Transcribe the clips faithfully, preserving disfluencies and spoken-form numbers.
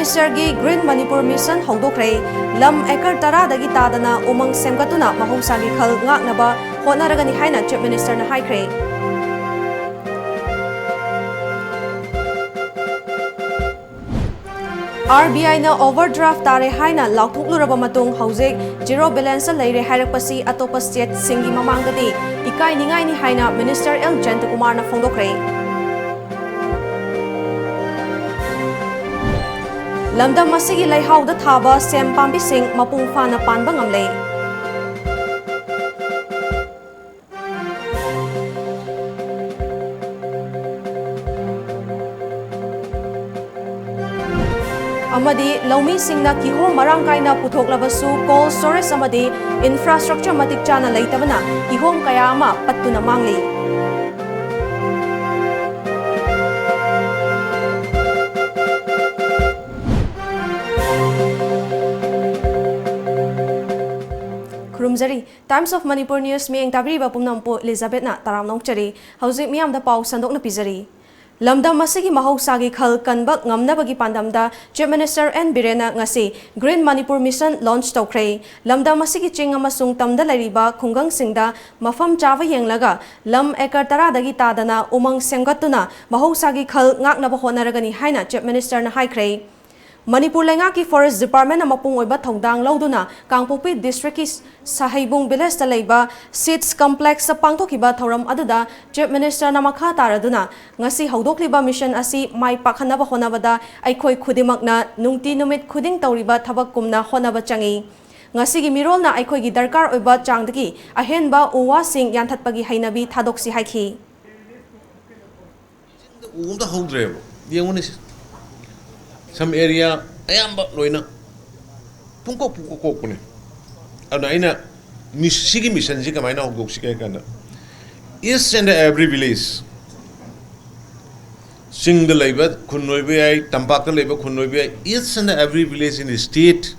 ꯃꯤꯅꯤꯁꯇꯔꯒꯤ Green Manipur Mission ꯍꯧꯗꯣꯛꯈ꯭ꯔꯦ꯫ ꯂꯝ acre ꯇꯔꯥꯗꯒꯤ ꯇꯥꯗꯅ ꯎꯃꯪ ꯁꯦꯝꯒꯠꯇꯨꯅ ꯃꯍꯧꯁꯥꯒꯤ ꯈꯜ ꯉꯥꯛꯅꯕ ꯍꯣꯠꯅꯔꯒꯅꯤ ꯍꯥꯏꯅ Chief Minister ꯅ ꯍꯥꯏꯈ꯭ꯔꯦ꯫ RBI ꯅ overdraft ꯇꯥꯔꯦ ꯍꯥꯏꯅ ꯂꯥꯎꯊꯣꯛꯂꯨꯔꯕ ꯃꯇꯨꯡ ꯍꯧꯖꯤꯛ zero balance ꯂꯩꯔꯦ ꯍꯥꯏꯔꯛꯄꯁꯤ ꯑꯇꯣꯞꯄ state ꯁꯤꯡꯒꯤ ꯃꯃꯥꯡꯗꯗꯤ ꯏꯀꯥꯏꯅꯤꯡꯉꯥꯏꯅꯤ ꯍꯥꯏꯅ Minister L ꯖꯌꯟꯇꯀꯨꯃꯥꯔꯅ ꯐꯣꯡꯗꯣꯛꯈ꯭ꯔꯦ꯫ ꯂꯝꯗꯝ ꯑꯁꯤꯒꯤ ꯂꯩꯍꯥꯎꯗ ꯊꯥꯕ ꯁꯦꯝ ꯄꯥꯝꯕꯤꯁꯤꯡ ꯃꯄꯨꯡ ꯐꯥꯅ ꯄꯥꯟꯕ ꯉꯝꯂꯦ꯫ ꯑꯃꯗꯤ ꯂꯧꯃꯤꯁꯤꯡꯅ ꯀꯤꯍꯣꯝ ꯃꯔꯥꯡ ꯀꯥꯏꯅ ꯄꯨꯊꯣꯛꯂꯕꯁꯨ cold storage ꯑꯃꯗꯤ infrastructure ꯃꯇꯤꯛ ꯆꯥꯅ ꯂꯩꯇꯕꯅ ꯀꯤꯍꯣꯝ ꯀꯌꯥ ꯑꯃ ꯄꯠꯇꯨꯅ ꯃꯥꯡꯂꯤ꯫ ꯈꯨꯔꯨꯝꯖꯔꯤ꯫ Times of Manipur News ꯃꯤꯠꯌꯦꯡ ꯇꯥꯕꯤꯔꯤꯕ ꯄꯨꯝꯅꯃꯛꯄꯨ ꯏꯂꯤꯖꯥꯕꯦꯠꯅ ꯇꯔꯥꯝꯅ ꯑꯣꯛꯆꯔꯤ꯫ ꯍꯧꯖꯤꯛ ꯃꯤꯌꯥꯝꯗ ꯄꯥꯎ ꯁꯟꯗꯣꯛꯅ ꯄꯤꯖꯔꯤ꯫ ꯂꯝꯗꯝ ꯑꯁꯤꯒꯤ ꯃꯍꯧꯁꯥꯒꯤ ꯈꯜ ꯀꯟꯕ ꯉꯝꯅꯕꯒꯤ ꯄꯥꯟꯗꯝꯗ Chief Minister N ꯕꯤꯔꯦꯟꯅ ꯉꯁꯤ Green Manipur Mission launch ꯇꯧꯈ꯭ꯔꯦ꯫ ꯂꯝꯗꯝ ꯑꯁꯤꯒꯤ ꯆꯤꯡ ꯑꯃꯁꯨꯡ ꯇꯝꯗ ꯂꯩꯔꯤꯕ ꯈꯨꯡꯒꯪꯁꯤꯡꯗ ꯃꯐꯝ ꯆꯥꯕ ꯌꯦꯡꯂꯒ ꯂꯝ ꯑꯦꯀꯔ ꯇꯔꯥꯗꯒꯤ ꯇꯥꯗꯅ ꯎꯃꯪ ꯁꯦꯝꯒꯠꯇꯨꯅ ꯃꯍꯧꯁꯥꯒꯤ ꯈꯜ ꯉꯥꯛꯅꯕ ꯍꯣꯠꯅꯔꯒꯅꯤ ꯍꯥꯏꯅ Chief Minister ꯅ ꯍꯥꯏꯈ꯭ꯔꯦ꯫ ꯃꯅꯤꯄꯨꯔ ꯂꯩꯉꯥꯛꯀꯤ Forest Department ꯅ ꯃꯄꯨꯡ ꯑꯣꯏꯕ ꯊꯧꯗꯥꯡ ꯂꯧꯗꯨꯅ ꯀꯥꯡꯄꯣꯛꯄꯤ district ꯀꯤ ꯁꯍꯩꯕꯨꯡ village ꯇ ꯂꯩꯕ SEEDS complex ꯇ ꯄꯥꯡꯊꯣꯛꯈꯤꯕ ꯊꯧꯔꯝ ꯑꯗꯨꯗ Chief Minister ꯅ ꯃꯈꯥ ꯇꯥꯔꯗꯨꯅ, ꯉꯁꯤ ꯍꯧꯗꯣꯛꯂꯤꯕ mission ꯑꯁꯤ ꯃꯥꯏ ꯄꯥꯛꯍꯟꯅꯕ ꯍꯣꯠꯅꯕꯗ ꯑꯩꯈꯣꯏ ꯈꯨꯗꯤꯡꯃꯛꯅ ꯅꯨꯡꯇꯤ ꯅꯨꯃꯤꯠ ꯈꯨꯗꯤꯡ ꯇꯧꯔꯤꯕ ꯊꯕꯛꯀꯨꯝꯅ ꯍꯣꯠꯅꯕ ꯆꯪꯏ꯫ ꯉꯁꯤꯒꯤ ꯃꯤꯔꯣꯜꯅ ꯑꯩꯈꯣꯏꯒꯤ ꯗꯔꯀꯥꯔ ꯑꯣꯏꯕ ꯆꯥꯡꯗꯒꯤ ꯑꯍꯦꯟꯕ ꯎ ꯋꯥꯁꯤꯡ ꯌꯥꯟꯊꯠꯄꯒꯤ ꯍꯩꯅꯕꯤ ꯊꯥꯗꯣꯛꯁꯤ ꯍꯥꯏꯈꯤ꯫ ꯎ ꯑꯝꯇ ꯍꯧꯗ꯭ꯔꯦꯕ꯫ ꯌꯦꯡꯉꯨꯅꯦ, some area ꯑꯌꯥꯝꯕ ꯂꯣꯏꯅ ꯄꯨꯡꯀꯣꯛ ꯄꯨꯡꯀꯣꯛ ꯀꯣꯛꯄꯅꯦ꯫ ꯑꯗꯨꯅ ꯑꯩꯅ ꯃꯤꯁ-, ꯁꯤꯒꯤ mission ꯁꯤ ꯀꯃꯥꯏꯅ ꯍꯧꯗꯣꯛꯁꯤꯒꯦ ꯍꯥꯏ ꯀꯥꯟꯗ, each and every village, ꯆꯤꯡꯗ ꯂꯩꯕ ꯈꯨꯟ ꯑꯣꯏꯕ ꯌꯥꯏ, ꯇꯝꯄꯥꯛꯇ ꯂꯩꯕ ꯈꯨꯟ ꯑꯣꯏꯕ ꯌꯥꯏ, each and every village in the state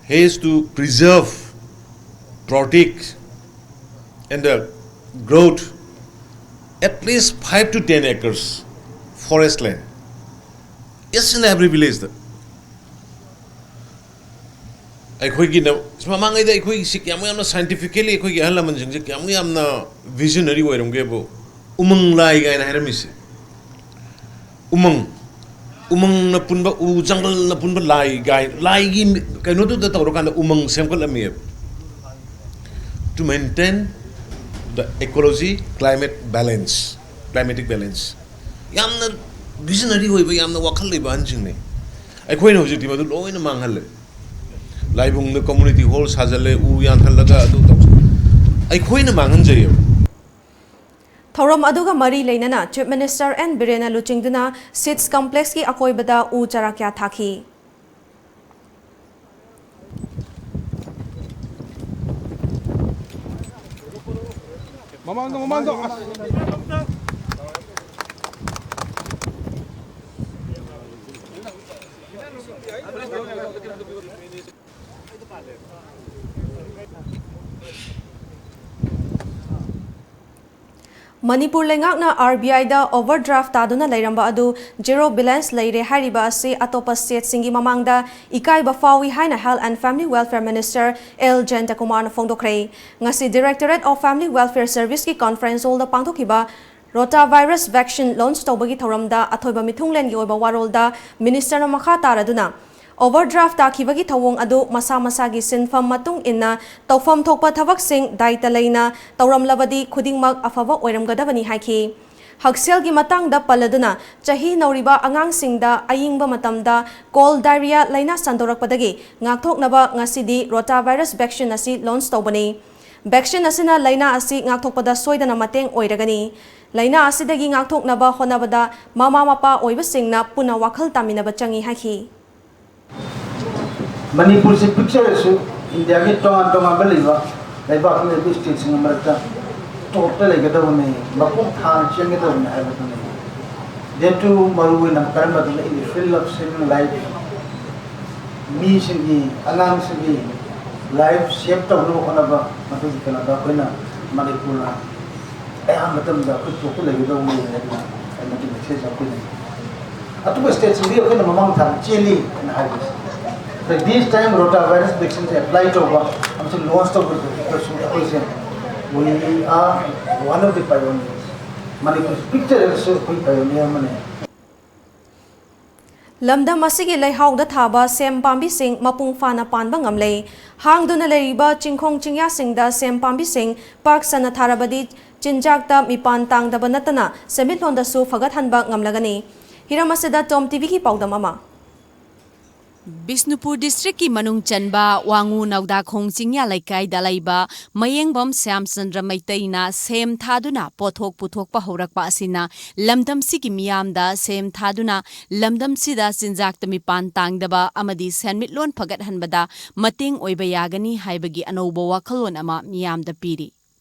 has to preserve, protect and the growth at least five to ten acres forest land. Yes, in every village ꯗ꯫ ꯑꯩꯈꯣꯏꯒꯤꯅ ꯃꯃꯥꯡꯉꯩꯗ ꯑꯩꯈꯣꯏꯒꯤꯁꯤ ꯀꯌꯥꯃꯨꯛ ꯌꯥꯝꯅ scientifically ꯑꯩꯈꯣꯏꯒꯤ ꯑꯍꯜ ꯂꯃꯟꯁꯤꯡꯁꯦ ꯀꯌꯥꯃꯨꯛ ꯌꯥꯝꯅ visionary ꯑꯣꯏꯔꯝꯒꯦꯕꯨ, ꯎꯃꯪ ꯂꯥꯏ ꯀꯥꯏꯅ ꯍꯥꯏꯔꯝꯃꯤꯁꯦ꯫ ꯎꯃꯪ, ꯎꯃꯪꯅ ꯄꯨꯟꯕ, ꯎ ꯖꯪꯒꯜꯅ ꯄꯨꯟꯕ ꯂꯥꯏ ꯀꯥꯏ, ꯂꯥꯏꯒꯤ ꯀꯩꯅꯣꯗꯨꯗ ꯇꯧꯔꯀꯥꯟꯗ ꯎꯃꯪ ꯁꯦꯝꯒꯠꯂꯝꯃꯤꯑꯕ꯫ To maintain the ecology, climate balance, climatic balance. ꯌꯥꯝꯅ visionary ꯑꯣꯏꯕ, ꯌꯥꯝꯅ ꯋꯥꯈꯜ ꯂꯩꯕ ꯑꯍꯟꯁꯤꯡꯅꯤ꯫ ꯑꯩꯈꯣꯏꯅ ꯍꯧꯖꯤꯛꯇꯤ ꯃꯗꯨ ꯂꯣꯏꯅ ꯃꯥꯡꯍꯜꯂꯦ꯫ ꯂꯥꯏꯕꯨꯡꯗ community hall ꯁꯥꯖꯜꯂꯦ, ꯎ ꯌꯥꯟꯊꯠꯂꯒ ꯑꯗꯨ ꯇꯧ-, ꯑꯩꯈꯣꯏꯅ ꯃꯥꯡꯍꯟꯖꯩꯌꯦꯕ꯫ ꯊꯧꯔꯝ ꯑꯗꯨꯒ ꯃꯔꯤ ꯂꯩꯅꯅ Chief Minister N ꯕꯤꯔꯦꯟꯅ ꯂꯨꯆꯤꯡꯗꯨꯅ ꯁꯤꯗꯁ ꯀꯝꯄ꯭ꯂꯦꯛꯁꯀꯤ ꯑꯀꯣꯏꯕꯗ ꯎ ꯆꯥꯔꯥ ꯀꯌꯥ ꯊꯥꯈꯤ꯫ ꯃꯃꯥꯡꯗ, ꯃꯃꯥꯡꯗ꯫ ꯃꯅꯤꯄꯨꯔ ꯂꯩꯉꯥꯛꯅ ꯑꯥꯔ ꯕꯤ ꯑꯥꯏꯗ overdraft ꯇꯥꯗꯨꯅ ꯂꯩꯔꯝꯕ ꯑꯗꯨ zero balance ꯂꯩꯔꯦ ꯍꯥꯏꯔꯤꯕ ꯑꯁꯤ ꯑꯇꯣꯞꯄ ꯁ꯭ꯇꯦꯠꯁꯤꯡꯒꯤ ꯃꯃꯥꯡꯗ ꯏꯀꯥꯏꯕ ꯐꯥꯎꯏ ꯍꯥꯏꯅ Health and Family Welfare Minister L ꯖꯌꯟꯇꯀꯨꯃꯥꯔꯅ ꯐꯣꯡꯗꯣꯛꯈ꯭ꯔꯦ꯫ ꯉꯁꯤ Directorate of Family Welfare Serviceꯀꯤ conference hallꯗ ꯄꯥꯡꯊꯣꯛꯈꯤꯕ rotavirus vaccine launch ꯇꯧꯕꯒꯤ ꯊꯧꯔꯝꯗ ꯑꯊꯣꯏꯕ ꯃꯤꯊꯨꯡꯂꯦꯟꯒꯤ ꯑꯣꯏꯕ ꯋꯥꯔꯣꯜꯗ ministerꯅ ꯃꯈꯥ ꯇꯥꯔꯗꯨꯅ, overdraft ꯇꯥꯈꯤꯕꯒꯤ ꯊꯧꯑꯣꯡ ꯑꯗꯨ ꯃꯁꯥ ꯃꯁꯥꯒꯤ ꯁꯤꯟꯐꯝ ꯃꯇꯨꯡ ꯏꯟꯅ ꯇꯧꯐꯝ ꯊꯣꯛꯄ ꯊꯕꯛꯁꯤꯡ ꯗꯥꯏꯇ ꯂꯩꯅ ꯇꯧꯔꯝꯂꯕꯗꯤ ꯈꯨꯗꯤꯡꯃꯛ ꯑꯐꯕ ꯑꯣꯏꯔꯝꯒꯗꯕꯅꯤ ꯍꯥꯏꯈꯤ꯫ ꯍꯛꯁꯦꯜꯒꯤ ꯃꯇꯥꯡꯗ ꯄꯜꯂꯗꯨꯅ, ꯆꯍꯤ ꯅꯧꯔꯤꯕ ꯑꯉꯥꯡꯁꯤꯡꯗ ꯑꯏꯪꯕ ꯃꯇꯝꯗ cold diarrhea ꯂꯥꯏꯅꯥ ꯁꯟꯗꯣꯔꯛꯄꯗꯒꯤ ꯉꯥꯛꯊꯣꯛꯅꯕ ꯉꯁꯤꯗꯤ rotavirus vaccine ꯑꯁꯤ launch ꯇꯧꯕꯅꯤ꯫ Vaccine ꯑꯁꯤꯅ ꯂꯥꯏꯅꯥ ꯑꯁꯤ ꯉꯥꯛꯊꯣꯛꯄꯗ ꯁꯣꯏꯗꯅ ꯃꯇꯦꯡ ꯑꯣꯏꯔꯒꯅꯤ꯫ ꯂꯥꯏꯅꯥ ꯑꯁꯤꯗꯒꯤ ꯉꯥꯛꯊꯣꯛꯅꯕ ꯍꯣꯠꯅꯕꯗ ꯃꯃꯥ ꯃꯄꯥ ꯑꯣꯏꯕꯁꯤꯡꯅ ꯄꯨꯟꯅ ꯋꯥꯈꯜ ꯇꯥꯃꯤꯟꯅꯕ ꯆꯪꯏ ꯍꯥꯏꯈꯤ꯫ ꯃꯅꯤꯄꯨꯔꯁꯤ ꯄꯤꯛꯆꯔꯁꯨ ꯏꯟꯗꯤꯌꯥꯒꯤ ꯇꯣꯉꯥꯟ ꯇꯣꯉꯥꯟꯕ ꯂꯩꯕ ꯂꯩꯕꯥꯛꯀꯤ ꯑꯣꯏꯕ ꯁ꯭ꯇꯦꯠꯁꯤꯡꯒꯤ ꯃꯔꯛꯇ ꯇꯣꯞꯇ ꯂꯩꯒꯗꯕꯅꯤ, ꯃꯀꯣꯛ ꯊꯥꯅ ꯆꯦꯟꯒꯗꯕꯅꯤ ꯍꯥꯏꯕꯗꯨꯅꯤ꯫ That too, ꯃꯔꯨꯑꯣꯏꯅ ꯀꯔꯝꯕꯗꯨꯅ in the field of saving life, ꯃꯤꯁꯤꯡꯒꯤ, ꯑꯉꯥꯡꯁꯤꯡꯒꯤ life save ꯇꯧꯅꯕ ꯍꯣꯠꯅꯕ, ꯃꯗꯨꯒꯤ ꯀꯩꯅꯣꯗ ꯑꯩꯈꯣꯏꯅ ꯃꯅꯤꯄꯨꯔꯅ ꯑꯌꯥꯝꯕ ꯃꯇꯝꯗ ꯑꯩꯈꯣꯏ ꯇꯣꯞꯇ ꯂꯩꯒꯗꯕꯅꯤ ꯍꯥꯏꯗꯅ ꯑꯩꯅ message ꯑꯃ ꯄꯤꯖꯅꯤꯡꯏ꯫ ꯑꯇꯣꯞꯄ ꯁ꯭ꯇꯦꯠꯁꯤꯡꯗꯤ ꯑꯩꯈꯣꯏꯅ ꯃꯃꯥꯡ ꯊꯥ ꯆꯦꯜꯂꯤ ꯍꯥꯏꯅ ꯍꯥꯏꯕꯁꯦ꯫ ꯑꯗ this time rotavirus vaccine apply ꯇꯧꯕ ꯑꯃꯁꯨꯡ launch ꯇꯧꯕꯗꯁꯨ ꯑꯩꯈꯣꯏꯁꯦ we are one of the pioneers꯫ Manipur ꯄꯤꯛꯆꯔꯒꯁꯨ ꯑꯩꯈꯣꯏ pioneer ꯑꯃꯅꯤ꯫ ꯂꯝꯗꯝ ꯑꯁꯤꯒꯤ ꯂꯩꯍꯥꯎꯗ ꯊꯥꯕ ꯁꯦꯝ ꯄꯥꯝꯕꯤꯁꯤꯡ ꯃꯄꯨꯡ ꯐꯥꯅ ꯄꯥꯟꯕ ꯉꯝꯂꯦ꯫ ꯍꯥꯡꯗꯨꯅ ꯂꯩꯔꯤꯕ ꯆꯤꯡꯈꯣꯡ ꯆꯤꯡꯌꯥꯁꯤꯡꯗ ꯁꯦꯝ ꯄꯥꯝꯕꯤꯁꯤꯡ ꯄꯥꯛ ꯁꯟꯅ ꯊꯥꯔꯕꯗꯤ ꯆꯤꯟꯖꯥꯛꯇ ꯃꯤꯄꯥꯟ ꯇꯥꯡꯗꯕ ꯅꯠꯇꯅ ꯁꯦꯟꯃꯤꯠꯂꯣꯟꯗꯁꯨ ꯐꯒꯠꯍꯟꯕ ꯉꯝꯂꯒꯅꯤ꯫ ꯍꯤꯔꯝ ꯑꯁꯤꯗ ꯇꯣꯝ ꯇꯤꯚꯤꯒꯤ ꯄꯥꯎꯗꯝ ꯑꯃ꯫ ꯕꯤꯁꯅꯨꯄꯨꯔ ꯗꯤꯁꯇ꯭ꯔꯤꯛꯀꯤ ꯃꯅꯨꯡ ꯆꯟꯕ ꯋꯥꯉꯨ ꯅꯧꯗꯥꯈꯣꯡ ꯆꯤꯡꯌꯥ ꯂꯩꯀꯥꯏꯗ ꯂꯩꯕ ꯃꯌꯦꯡꯕꯝ ꯁ꯭ꯌꯥꯝꯆꯟꯗ꯭ꯔ ꯃꯩꯇꯩꯅ ꯁꯦꯝ ꯊꯥꯗꯨꯅ ꯄꯣꯠꯊꯣꯛ ꯄꯨꯊꯣꯛꯄ ꯍꯧꯔꯛꯄ ꯑꯁꯤꯅ ꯂꯝꯗꯝꯁꯤꯒꯤ ꯃꯤꯌꯥꯝꯗ ꯁꯦꯝ ꯊꯥꯗꯨꯅ ꯂꯝꯗꯝꯁꯤꯗ ꯆꯤꯟꯖꯥꯛꯇ ꯃꯤꯄꯥꯟ ꯇꯥꯡꯗꯕ ꯑꯃꯗꯤ ꯁꯦꯟꯃꯤꯠꯂꯣꯟ ꯐꯒꯠꯍꯟꯕꯗ ꯃꯇꯦꯡ ꯑꯣꯏꯕ ꯌꯥꯒꯅꯤ ꯍꯥꯏꯕꯒꯤ ꯑꯅꯧꯕ ꯋꯥꯈꯜꯂꯣꯟ ꯑꯃ ꯃꯤꯌꯥꯝꯗ ꯄꯤꯔꯤ꯫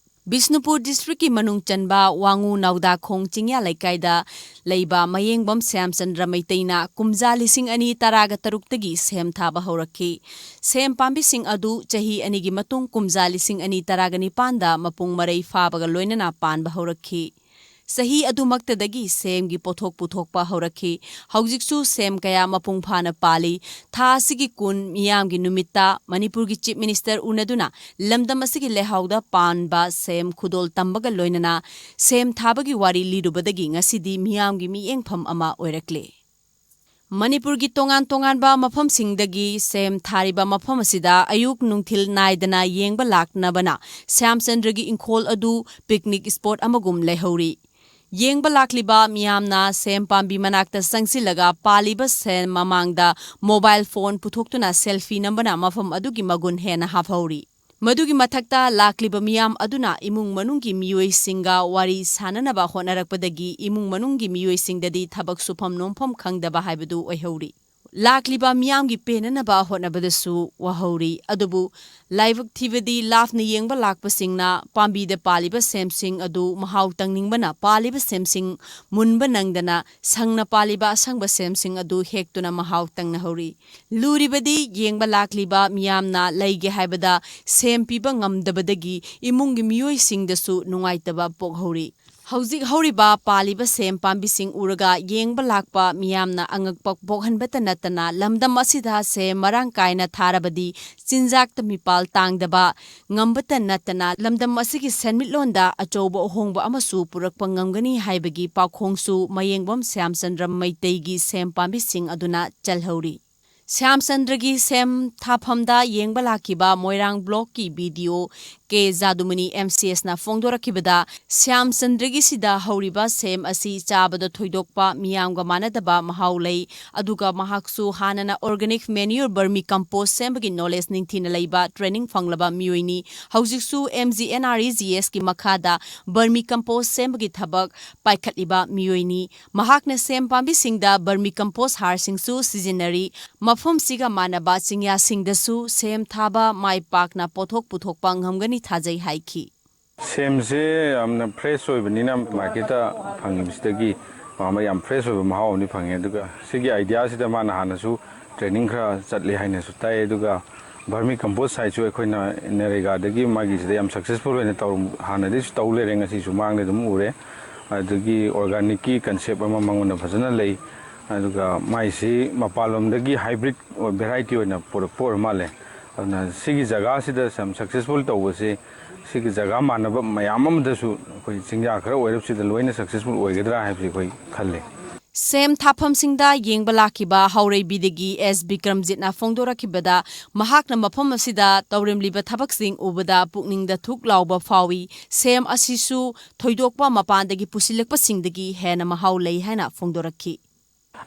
ꯕꯤꯁꯅꯨꯄꯨꯔ ꯗꯤꯁꯇ꯭ꯔꯤꯛꯀꯤ ꯃꯅꯨꯡ ꯆꯟꯕ ꯋꯥꯉꯨ ꯅꯧꯗꯥꯈꯣꯡ ꯆꯤꯡꯌꯥ ꯂꯩꯀꯥꯏꯗ ꯂꯩꯕ ꯃꯌꯦꯡꯕꯝ ꯁ꯭ꯌꯥꯝꯆꯟꯗ꯭ꯔ ꯃꯩꯇꯩꯅ ꯀꯨꯝꯖꯥ ꯂꯤꯁꯤꯡ ꯑꯅꯤ ꯇꯔꯥꯒ ꯇꯔꯨꯛꯇꯒꯤ ꯁꯦꯝ ꯊꯥꯕ ꯍꯧꯔꯛꯈꯤ꯫ ꯁꯦꯝ ꯄꯥꯝꯕꯤꯁꯤꯡ ꯑꯗꯨ ꯆꯍꯤ ꯑꯅꯤꯒꯤ ꯃꯇꯨꯡ ꯀꯨꯝꯖꯥ ꯂꯤꯁꯤꯡ ꯑꯅꯤ ꯇꯔꯥꯒ ꯅꯤꯄꯥꯟꯗ ꯃꯄꯨꯡ ꯃꯔꯩ ꯐꯥꯕꯒ ꯂꯣꯏꯅꯅ ꯄꯥꯟꯕ ꯍꯧꯔꯛꯈꯤ꯫ ꯆꯍꯤ ꯑꯗꯨꯃꯛꯇꯗꯒꯤ ꯁꯦꯝꯒꯤ ꯄꯣꯠꯊꯣꯛ ꯄꯨꯊꯣꯛꯄ ꯍꯧꯔꯛꯈꯤ꯫ ꯍꯧꯖꯤꯛꯁꯨ ꯁꯦꯝ ꯀꯌꯥ ꯃꯄꯨꯡ ꯐꯥꯅ ꯄꯥꯜꯂꯤ꯫ ꯊꯥ ꯑꯁꯤꯒꯤ ꯀꯨꯟ ꯃꯤꯌꯥꯝꯒꯤ ꯅꯨꯃꯤꯠꯇ ꯃꯅꯤꯄꯨꯔꯒꯤ ꯆꯤꯐ ꯃꯤꯅꯤꯁꯇꯔ ꯎꯅꯗꯨꯅ ꯂꯝꯗꯝ ꯑꯁꯤꯒꯤ ꯂꯩꯍꯥꯎꯗ ꯄꯥꯟꯕ ꯁꯦꯝ ꯈꯨꯗꯣꯜ ꯇꯝꯕꯒ ꯂꯣꯏꯅꯅ ꯁꯦꯝ ꯊꯥꯕꯒꯤ ꯋꯥꯔꯤ ꯂꯤꯔꯨꯕꯗꯒꯤ ꯉꯁꯤꯗꯤ ꯃꯤꯌꯥꯝꯒꯤ ꯃꯤꯠꯌꯦꯡꯐꯝ ꯑꯃ ꯑꯣꯏꯔꯛꯂꯦ꯫ ꯃꯅꯤꯄꯨꯔꯒꯤ ꯇꯣꯉꯥꯟ ꯇꯣꯉꯥꯟꯕ ꯃꯐꯝꯁꯤꯡꯗꯒꯤ ꯁꯦꯝ ꯊꯥꯔꯤꯕ ꯃꯐꯝ ꯑꯁꯤꯗ ꯑꯌꯨꯛ ꯅꯨꯡꯊꯤꯜ ꯅꯥꯏꯗꯅ ꯌꯦꯡꯕ ꯂꯥꯛꯅꯕꯅ ꯁ꯭ꯌꯥꯝꯆꯟꯗ꯭ꯔꯒꯤ ꯏꯪꯈꯣꯜ ꯑꯗꯨ ꯄꯤꯛꯅꯤꯛ ꯁ꯭ꯄꯣꯠ ꯑꯃꯒꯨꯝ ꯂꯩꯍꯧꯔꯤ꯫ ꯌꯦꯡꯕ ꯂꯥꯛꯂꯤꯕ ꯃꯤꯌꯥꯝꯅ ꯁꯦꯝ ꯄꯥꯝꯕꯤ ꯃꯅꯥꯛꯇ ꯆꯪꯁꯤꯜꯂꯒ ꯄꯥꯜꯂꯤꯕ ꯁꯦꯝ ꯃꯃꯥꯡꯗ ꯃꯣꯕꯥꯏꯜ ꯐꯣꯟ ꯄꯨꯊꯣꯛꯇꯨꯅ ꯁꯦꯜꯐꯤ ꯅꯝꯕꯅ ꯃꯐꯝ ꯑꯗꯨꯒꯤ ꯃꯒꯨꯟ ꯍꯦꯟꯅ ꯍꯥꯞꯍꯧꯔꯤ꯫ ꯃꯗꯨꯒꯤ ꯃꯊꯛꯇ ꯂꯥꯛꯂꯤꯕ ꯃꯤꯌꯥꯝ ꯑꯗꯨꯅ ꯏꯃꯨꯡ ꯃꯅꯨꯡꯒꯤ ꯃꯤꯑꯣꯏꯁꯤꯡꯒ ꯋꯥꯔꯤ ꯁꯥꯅꯅꯕ ꯍꯣꯠꯅꯔꯛꯄꯗꯒꯤ ꯏꯃꯨꯡ ꯃꯅꯨꯡꯒꯤ ꯃꯤꯑꯣꯏꯁꯤꯡꯗꯗꯤ ꯊꯕꯛ ꯁꯨꯐꯝ ꯅꯣꯝꯐꯝ ꯈꯪꯗꯕ ꯍꯥꯏꯕꯗꯨ ꯑꯣꯏꯍꯧꯔꯤ꯫ ꯂꯥꯛꯂꯤꯕ ꯃꯤꯌꯥꯝꯒꯤ ꯄꯦꯟꯅꯅꯕ ꯍꯣꯠꯅꯕꯗꯁꯨ ꯋꯥꯍꯧꯔꯤ꯫ ꯑꯗꯨꯕꯨ ꯂꯥꯏꯕꯛ ꯊꯤꯕꯗꯤ ꯂꯥꯞꯅ ꯌꯦꯡꯕ ꯂꯥꯛꯄꯁꯤꯡꯅ ꯄꯥꯝꯕꯤꯗ ꯄꯥꯜꯂꯤꯕ ꯁꯦꯝꯁꯤꯡ ꯑꯗꯨ ꯃꯍꯥꯎ ꯇꯪꯅꯤꯡꯕꯅ ꯄꯥꯜꯂꯤꯕ ꯁꯦꯝꯁꯤꯡ ꯃꯨꯟꯕ ꯅꯪꯗꯅ ꯁꯪꯅ ꯄꯥꯜꯂꯤꯕ ꯑꯁꯪꯕ ꯁꯦꯝꯁꯤꯡ ꯑꯗꯨ ꯍꯦꯛꯇꯨꯅ ꯃꯍꯥꯎ ꯇꯪꯅꯍꯧꯔꯤ꯫ ꯂꯨꯔꯤꯕꯗꯤ ꯌꯦꯡꯕ ꯂꯥꯛꯂꯤꯕ ꯃꯤꯌꯥꯝꯅ ꯂꯩꯒꯦ ꯍꯥꯏꯕꯗ ꯁꯦꯝ ꯄꯤꯕ ꯉꯝꯗꯕꯗꯒꯤ ꯏꯃꯨꯡꯒꯤ ꯃꯤꯑꯣꯏꯁꯤꯡꯗꯁꯨ ꯅꯨꯡꯉꯥꯏꯇꯕ ꯄꯣꯛꯍꯧꯔꯤ꯫ ꯍꯧꯖꯤꯛ ꯍꯧꯔꯤꯕ ꯄꯥꯜꯂꯤꯕ ꯁꯦꯝ ꯄꯥꯝꯕꯤꯁꯤꯡ ꯎꯔꯒ ꯌꯦꯡꯕ ꯂꯥꯛꯄ ꯃꯤꯌꯥꯝꯅ ꯑꯉꯛꯄ ꯄꯣꯛꯍꯟꯕꯇ ꯅꯠꯇꯅ, ꯂꯝꯗꯝ ꯑꯁꯤꯗ ꯁꯦꯝ ꯃꯔꯥꯡ ꯀꯥꯏꯅ ꯊꯥꯔꯕꯗꯤ ꯆꯤꯟꯖꯥꯛꯇ ꯃꯤꯄꯥꯜ ꯇꯥꯡꯗꯕ ꯉꯝꯕꯇ ꯅꯠꯇꯅ, ꯂꯝꯗꯝ ꯑꯁꯤꯒꯤ ꯁꯦꯟꯃꯤꯠꯂꯣꯟꯗ ꯑꯆꯧꯕ ꯑꯍꯣꯡꯕ ꯑꯃꯁꯨ ꯄꯨꯔꯛꯄ ꯉꯝꯒꯅꯤ ꯍꯥꯏꯕꯒꯤ ꯄꯥꯎꯈꯣꯡꯁꯨ ꯃꯌꯦꯡꯕꯝ ꯁ꯭ꯌꯥꯝꯆꯟꯗ꯭ꯔ ꯃꯩꯇꯩꯒꯤ ꯁꯦꯝ ꯄꯥꯝꯕꯤꯁꯤꯡ ꯑꯗꯨꯅ ꯆꯜꯍꯧꯔꯤ꯫ ꯁ꯭ꯌꯥꯝꯆꯟꯗ꯭ꯔꯒꯤ ꯁꯦꯝ ꯊꯥꯐꯝꯗ ꯌꯦꯡꯕ ꯂꯥꯛꯈꯤꯕ ꯃꯣꯏꯔꯥꯡ ꯕ꯭ꯂꯣꯛꯀꯤ ꯕꯤ ꯗꯤ ꯑꯣ ꯀꯦ ꯖꯥꯗꯨꯃꯅꯤ ꯑꯦꯝ ꯁꯤ ꯑꯦꯁꯅ ꯐꯣꯡꯗꯣꯔꯛꯈꯤꯕꯗ, ꯁ꯭ꯌꯥꯝꯆꯟꯗ꯭ꯔꯒꯤꯁꯤꯗ ꯍꯧꯔꯤꯕ ꯁꯦꯝ ꯑꯁꯤ ꯆꯥꯕꯗ ꯊꯣꯏꯗꯣꯛꯄ ꯃꯤꯌꯥꯝꯒ ꯃꯥꯟꯅꯗꯕ ꯃꯍꯥꯎ ꯂꯩ, ꯑꯗꯨꯒ ꯃꯍꯥꯛꯁꯨ ꯍꯥꯟꯅꯅ organic manure vermi compost ꯁꯦꯝꯕꯒꯤ knowledge ꯅꯤꯡꯊꯤꯅ ꯂꯩꯕ, training ꯐꯪꯂꯕ ꯃꯤꯑꯣꯏꯅꯤ꯫ ꯍꯧꯖꯤꯛꯁꯨ M G N R E G ꯑꯦꯁꯀꯤ ꯃꯈꯥꯗ vermi compost ꯁꯦꯝꯕꯒꯤ ꯊꯕꯛ ꯄꯥꯏꯈꯠꯂꯤꯕ ꯃꯤꯑꯣꯏꯅꯤ꯫ ꯃꯍꯥꯛꯅ ꯁꯦꯝ ꯄꯥꯝꯕꯤꯁꯤꯡꯗ vermi compost ꯍꯥꯔꯁꯤꯡꯁꯨ ꯁꯤꯖꯤꯟꯅꯔꯤ꯫ ꯃꯐꯝꯁꯤꯒ ꯃꯥꯟꯅꯕ ꯆꯤꯡꯌꯥꯁꯤꯡꯗꯁꯨ ꯁꯦꯝ ꯊꯥꯕ ꯃꯥꯏ ꯄꯥꯛꯅ ꯄꯣꯠꯊꯣꯛ ꯄꯨꯊꯣꯛꯄ ꯉꯝꯒꯅꯤ ꯊꯥꯖꯩ ꯍꯥꯏꯈꯤ꯫ ꯁꯦꯝꯁꯦ ꯌꯥꯝꯅ fresh ꯑꯣꯏꯕꯅꯤꯅ, market ꯇ ꯐꯪꯉꯤꯕꯁꯤꯗꯒꯤ ꯃꯥ ꯌꯥꯝ fresh ꯑꯣꯏꯕ ꯃꯍꯥꯎ ꯑꯃꯗꯤ ꯐꯪꯉꯦ꯫ ꯑꯗꯨꯒ ꯁꯤꯒꯤ idea ꯁꯤꯗ ꯃꯥꯅ ꯍꯥꯟꯅꯁꯨ training ꯈꯔ ꯆꯠꯂꯤ ꯍꯥꯏꯅꯁꯨ ꯇꯥꯏ꯫ ꯑꯗꯨꯒ vermi compost ꯍꯥꯏꯁꯨ ꯑꯩꯈꯣꯏꯅ ꯅꯔꯦꯒꯥꯗꯒꯤ ꯃꯥꯒꯤꯁꯤꯗ ꯌꯥꯝ successful ꯑꯣꯏꯅ ꯇꯧꯔꯝ-, ꯍꯥꯟꯅꯗꯒꯤꯁꯨ ꯇꯧ ꯂꯩꯔꯦ, ꯉꯁꯤꯁꯨ ꯃꯥꯡꯗ ꯑꯗꯨꯝ ꯎꯔꯦ꯫ ꯑꯗꯒꯤ organic ꯀꯤ concept ꯑꯃ ꯃꯉꯣꯟꯗ ꯐꯖꯅ ꯂꯩ꯫ ꯑꯗꯨꯒ ꯃꯥꯏꯁꯤ ꯃꯄꯥꯟꯂꯣꯝꯗꯒꯤ hybrid variety ꯑꯣꯏꯅ ꯄꯨꯔꯛꯄ ꯑꯣꯏꯔ ꯃꯥꯜꯂꯦ꯫ ꯑꯗꯨꯅ ꯁꯤꯒꯤ ꯖꯒꯥꯁꯤꯗ ꯌꯥꯝ successful ꯇꯧꯕꯁꯤ, ꯁꯤꯒꯤ ꯖꯒꯥ ꯃꯥꯟꯅꯕ ꯃꯌꯥꯝ ꯑꯃꯗꯁꯨ ꯑꯩꯈꯣꯏ ꯆꯤꯡꯖꯥ ꯈꯔ ꯑꯣꯏꯔꯞꯁꯤꯗ ꯂꯣꯏꯅ successful ꯑꯣꯏꯒꯗ꯭ꯔꯥ ꯍꯥꯏꯕꯁꯤ ꯑꯩꯈꯣꯏ ꯈꯜꯂꯤ꯫ ꯁꯦꯝ ꯊꯥꯐꯝꯁꯤꯡꯗ ꯌꯦꯡꯕ ꯂꯥꯛꯈꯤꯕ ꯍꯥꯎꯔꯩꯕꯤꯗꯒꯤ ꯑꯦꯁ ꯕꯤꯀ꯭ꯔꯝꯖꯤꯠꯅ ꯐꯣꯡꯗꯣꯔꯛꯈꯤꯕꯗ, ꯃꯍꯥꯛꯅ ꯃꯐꯝ ꯑꯁꯤꯗ ꯇꯧꯔꯝꯂꯤꯕ ꯊꯕꯛꯁꯤꯡ ꯎꯕꯗ ꯄꯨꯛꯅꯤꯡꯗ ꯊꯨꯛ ꯂꯥꯎꯕ ꯐꯥꯎꯏ꯫ ꯁꯦꯝ ꯑꯁꯤꯁꯨ ꯊꯣꯏꯗꯣꯛꯄ ꯃꯄꯥꯟꯗꯒꯤ ꯄꯨꯁꯤꯜꯂꯛꯄꯁꯤꯡꯗꯒꯤ ꯍꯦꯟꯅ ꯃꯍꯥꯎ ꯂꯩ ꯍꯥꯏꯅ ꯐꯣꯡꯗꯣꯔꯛꯈꯤ꯫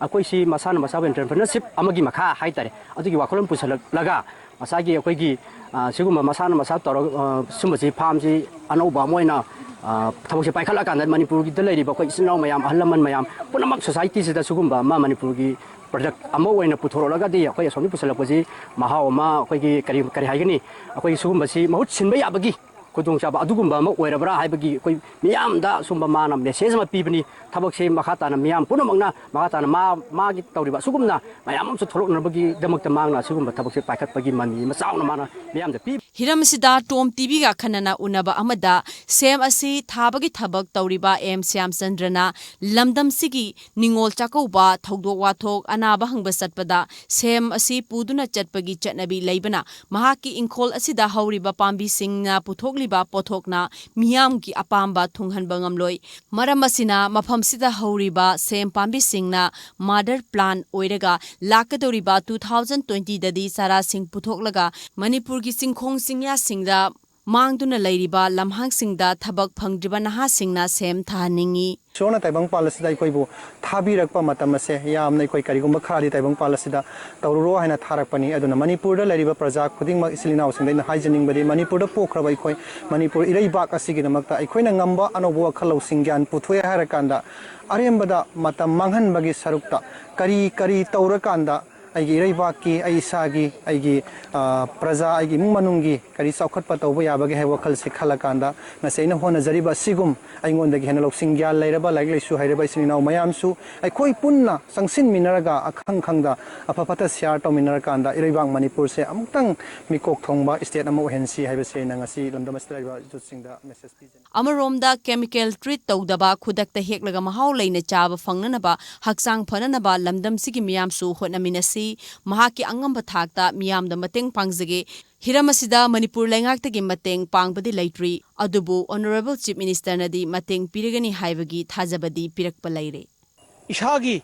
ꯑꯩꯈꯣꯏꯁꯤ ꯃꯁꯥꯅ ꯃꯁꯥꯕꯨ entrepreneurship ꯑꯃꯒꯤ ꯃꯈꯥ ꯍꯥꯏꯇꯥꯔꯦ, ꯑꯗꯨꯒꯤ ꯋꯥꯈꯜꯂꯣꯟ ꯄꯨꯁꯜꯂꯛꯂꯒ ꯉꯁꯥꯏꯒꯤ ꯑꯩꯈꯣꯏꯒꯤ, ꯑ, ꯁꯤꯒꯨꯝꯕ ꯃꯁꯥꯅ ꯃꯁꯥ ꯇꯧꯔꯒ, ꯑ, ꯁꯨꯝꯕꯁꯤ farm ꯁꯤ ꯑꯅꯧꯕ ꯑꯃ ꯑꯣꯏꯅ, ꯑ, ꯊꯕꯛꯁꯦ ꯄꯥꯏꯈꯠꯂꯀꯥꯟꯗ ꯃꯅꯤꯄꯨꯔꯒꯤꯗ ꯂꯩꯔꯤꯕ ꯑꯩꯈꯣꯏ ꯏꯆꯤꯟ ꯏꯅꯥꯎ ꯃꯌꯥꯝ, ꯑꯍꯜ ꯂꯃꯟ ꯃꯌꯥꯝ ꯄꯨꯝꯅꯃꯛ society ꯁꯤꯗ ꯁꯤꯒꯨꯝꯕ ꯑꯃ ꯃꯅꯤꯄꯨꯔꯒꯤ product ꯑꯃ ꯑꯣꯏꯅ ꯄꯨꯊꯣꯔꯛꯂꯒꯗꯤ ꯑꯩꯈꯣꯏ ꯑꯁꯣꯝꯗꯒꯤ ꯄꯨꯁꯜꯂꯛꯄꯁꯤ ꯃꯍꯥꯎ ꯑꯃ ꯑꯩꯈꯣꯏꯒꯤ ꯀꯔꯤ, ꯀꯔꯤ ꯍꯥꯏꯒꯅꯤ, ꯑꯩꯈꯣꯏꯒꯤ ꯁꯤꯒꯨꯝꯕꯁꯤ ꯃꯍꯨꯠ ꯁꯤꯟꯕ ꯌꯥꯕꯒꯤ ꯈꯨꯗꯣꯡꯆꯥꯕ ꯑꯗꯨꯒꯨꯝꯕ ꯑꯃ ꯑꯣꯏꯔꯕ꯭ꯔꯥ ꯍꯥꯏꯕꯒꯤ ꯑꯩꯈꯣꯏ ꯃꯤꯌꯥꯝꯗ ꯑꯁꯨꯝꯕ ꯃꯥꯅ message ꯑꯃ ꯄꯤꯕꯅꯤ꯫ ꯊꯕꯛꯁꯦ ꯃꯈꯥ ꯇꯥꯅ ꯃꯤꯌꯥꯝ ꯄꯨꯝꯅꯃꯛꯅ ꯃꯈꯥ ꯇꯥꯅ ꯃꯥ, ꯃꯥꯒꯤ ꯇꯧꯔꯤꯕ ꯑꯁꯤꯒꯨꯝꯅ ꯃꯌꯥꯝ ꯑꯃꯁꯨ ꯊꯣꯛꯂꯛꯅꯕꯒꯤꯗꯃꯛꯇ ꯃꯍꯥꯛꯅ ꯑꯁꯤꯒꯨꯝꯕ ꯊꯕꯛꯁꯦ ꯄꯥꯏꯈꯠꯄꯒꯤ ꯃꯃꯤ ꯑꯃ ꯆꯥꯎꯅ ꯃꯥꯅ ꯃꯤꯌꯥꯝꯗ ꯄꯤ꯫ ꯍꯤꯔꯝ ꯑꯁꯤꯗ ꯇꯣꯝ ꯇꯤꯚꯤꯒ ꯑꯈꯟꯅꯅ ꯎꯅꯕ ꯑꯃꯗ ꯁꯦꯝ ꯑꯁꯤ ꯊꯥꯕꯒꯤ ꯊꯕꯛ ꯇꯧꯔꯤꯕ ꯑꯦꯝ ꯁ꯭ꯌꯥꯝꯆꯟꯗ꯭ꯔꯅ ꯂꯝꯗꯝꯁꯤꯒꯤ ꯅꯤꯉꯣꯜ ꯆꯥꯛꯀꯧꯕ, ꯊꯧꯗꯣꯛ ꯋꯥꯊꯣꯛ, ꯑꯅꯥꯕ ꯍꯪꯕ ꯆꯠꯄꯗ ꯁꯦꯝ ꯑꯁꯤ ꯄꯨꯗꯨꯅ ꯆꯠꯄꯒꯤ ꯆꯠꯅꯕꯤ ꯂꯩꯕꯅ ꯃꯍꯥꯛꯀꯤ ꯏꯪꯈꯣꯜ ꯑꯁꯤꯗ ꯍꯧꯔꯤꯕ ꯄꯥꯝꯕꯤꯁꯤꯡꯅ ꯄꯨꯊꯣꯛꯂꯤꯕ ꯄꯣꯠꯊꯣꯛꯅ ꯃꯤꯌꯥꯝꯒꯤ ꯑꯄꯥꯝꯕ ꯊꯨꯡꯍꯟꯕ ꯉꯝꯂꯣꯏ꯫ ꯃꯔꯝ ꯑꯁꯤꯅ ꯃꯐꯝꯁꯤꯗ ꯍꯧꯔꯤꯕ ꯁꯦꯝ ꯄꯥꯝꯕꯤꯁꯤꯡꯅ mother plant ꯑꯣꯏꯔꯒ ꯂꯥꯛꯀꯗꯧꯔꯤꯕ two thousand twenty ꯗꯗꯤ ꯆꯥꯔꯥꯁꯤꯡ ꯄꯨꯊꯣꯛꯂꯒ ꯃꯅꯤꯄꯨꯔꯒꯤ ꯆꯤꯡꯈꯣꯡ ꯆꯤꯡꯌꯥꯁꯤꯡꯗ ꯃꯥꯡꯗꯨꯅ ꯂꯩꯔꯤꯕ ꯂꯝꯍꯥꯡꯁꯤꯡꯗ ꯊꯕꯛ ꯐꯪꯗ꯭ꯔꯤꯕ ꯅꯍꯥꯁꯤꯡꯅ ꯁꯦꯝ ꯊꯥꯍꯟꯅꯤꯡꯏ꯫ ꯏꯁꯣꯔꯅ ꯇꯥꯏꯕꯪꯄꯥꯜ ꯑꯁꯤꯗ ꯑꯩꯈꯣꯏꯕꯨ ꯊꯥꯕꯤꯔꯛꯄ ꯃꯇꯝ ꯑꯁꯦ ꯌꯥꯝꯅ ꯑꯩꯈꯣꯏ ꯀꯔꯤꯒꯨꯝꯕ ꯈꯔꯗꯤ ꯇꯥꯏꯕꯪꯄꯥꯜ ꯑꯁꯤꯗ ꯇꯧꯔꯨꯔꯣ ꯍꯥꯏꯅ ꯊꯥꯔꯛꯄꯅꯤ꯫ ꯑꯗꯨꯅ ꯃꯅꯤꯄꯨꯔꯗ ꯂꯩꯔꯤꯕ ꯄ꯭ꯔꯖꯥ ꯈꯨꯗꯤꯡꯃꯛ, ꯏꯆꯤꯜ ꯏꯅꯥꯎꯁꯤꯡꯗ ꯑꯩꯅ ꯍꯥꯏꯖꯅꯤꯡꯕꯗꯤ, ꯃꯅꯤꯄꯨꯔꯗ ꯄꯣꯛꯈ꯭ꯔꯕ ꯑꯩꯈꯣꯏ ꯃꯅꯤꯄꯨꯔ ꯏꯔꯩꯕꯥꯛ ꯑꯁꯤꯒꯤꯗꯃꯛꯇ ꯑꯩꯈꯣꯏꯅ ꯉꯝꯕ ꯑꯅꯧꯕ ꯋꯥꯈꯜ ꯂꯧꯁꯤꯡ ꯒ꯭ꯌꯥꯟ ꯄꯨꯊꯣꯛꯑꯦ ꯍꯥꯏꯔꯀꯥꯟꯗ, ꯑꯔꯦꯝꯕꯗ ꯃꯇꯝ ꯃꯥꯡꯍꯟꯕꯒꯤ ꯁꯔꯨꯛꯇ ꯀꯔꯤ ꯀꯔꯤ ꯇꯧꯔꯀꯥꯟꯗ ꯑꯩꯒꯤ ꯏꯔꯩꯕꯥꯛꯀꯤ, ꯑꯩ ꯏꯁꯥꯒꯤ, ꯑꯩꯒꯤ, ꯑ, ꯄ꯭ꯔꯖꯥ, ꯑꯩꯒꯤ ꯏꯃꯨꯡ ꯃꯅꯨꯡꯒꯤ ꯀꯔꯤ ꯆꯥꯎꯈꯠꯄ ꯇꯧꯕ ꯌꯥꯕꯒꯦ ꯍꯥꯏꯕ ꯋꯥꯈꯜꯁꯤ ꯈꯜꯂꯀꯥꯟꯗ, ꯉꯁꯤ ꯑꯩꯅ ꯍꯣꯠꯅꯖꯔꯤꯕ ꯑꯁꯤꯒꯨꯝ ꯑꯩꯉꯣꯟꯗꯒꯤ ꯍꯦꯟꯅ ꯂꯧꯁꯤꯡ ꯒ꯭ꯌꯥꯟ ꯂꯩꯔꯕ, ꯂꯥꯏꯔꯤꯛ ꯂꯥꯏꯁꯨ ꯍꯩꯔꯕ ꯏꯆꯤꯟ ꯏꯅꯥꯎ ꯃꯌꯥꯝꯁꯨ ꯑꯩꯈꯣꯏ ꯄꯨꯟꯅ ꯆꯪꯁꯤꯟꯃꯤꯟꯅꯔꯒ, ꯑꯈꯪ ꯈꯪꯗ ꯑꯐ ꯐꯠꯇ share ꯇꯧꯃꯤꯟꯅꯔꯀꯥꯟꯗ ꯏꯔꯩꯕꯥꯛ ꯃꯅꯤꯄꯨꯔꯁꯦ ꯑꯃꯨꯛꯇꯪ ꯃꯤꯀꯣꯛ ꯊꯣꯡꯕ state ꯑꯃ ꯑꯣꯏꯍꯟꯁꯤ ꯍꯥꯏꯕꯁꯤ ꯑꯩꯅ ꯉꯁꯤ ꯂꯝꯗꯝ ꯑꯁꯤꯗ ꯂꯩꯔꯤꯕ youthꯁꯤꯡꯗ message ꯄꯤꯖꯅꯤꯡꯏ꯫ ꯑꯃꯔꯣꯝꯗ chemical treat ꯇꯧꯗꯕ, ꯈꯨꯗꯛꯇ ꯍꯦꯛꯂꯒ ꯃꯍꯥꯎ ꯂꯩꯅ ꯆꯥꯕ ꯐꯪꯅꯅꯕ, ꯍꯛꯆꯥꯡ ꯐꯅꯅꯕ ꯂꯝꯗꯝꯁꯤꯒꯤ ꯃꯤꯌꯥꯝꯁꯨ ꯍꯣꯠꯅꯃꯤꯟꯅꯁꯤ꯫ ꯃꯍꯥꯛꯀꯤ ꯑꯉꯝꯕ ꯊꯥꯛꯇ ꯃꯤꯌꯥꯝꯗ ꯃꯇꯦꯡ ꯄꯥꯡꯖꯒꯦ꯫ ꯍꯤꯔꯝ ꯑꯁꯤꯗ ꯃꯅꯤꯄꯨꯔ ꯂꯩꯉꯥꯛꯇꯒꯤ ꯃꯇꯦꯡ ꯄꯥꯡꯕꯗꯤ ꯂꯩꯇ꯭ꯔꯤ, ꯑꯗꯨꯕꯨ Honourable Chief Ministerꯅꯗꯤ ꯃꯇꯦꯡ ꯄꯤꯔꯒꯅꯤ ꯍꯥꯏꯕꯒꯤ ꯊꯥꯖꯕꯗꯤ ꯄꯤꯔꯛꯄ ꯂꯩꯔꯦ꯫ ꯏꯁꯥꯒꯤ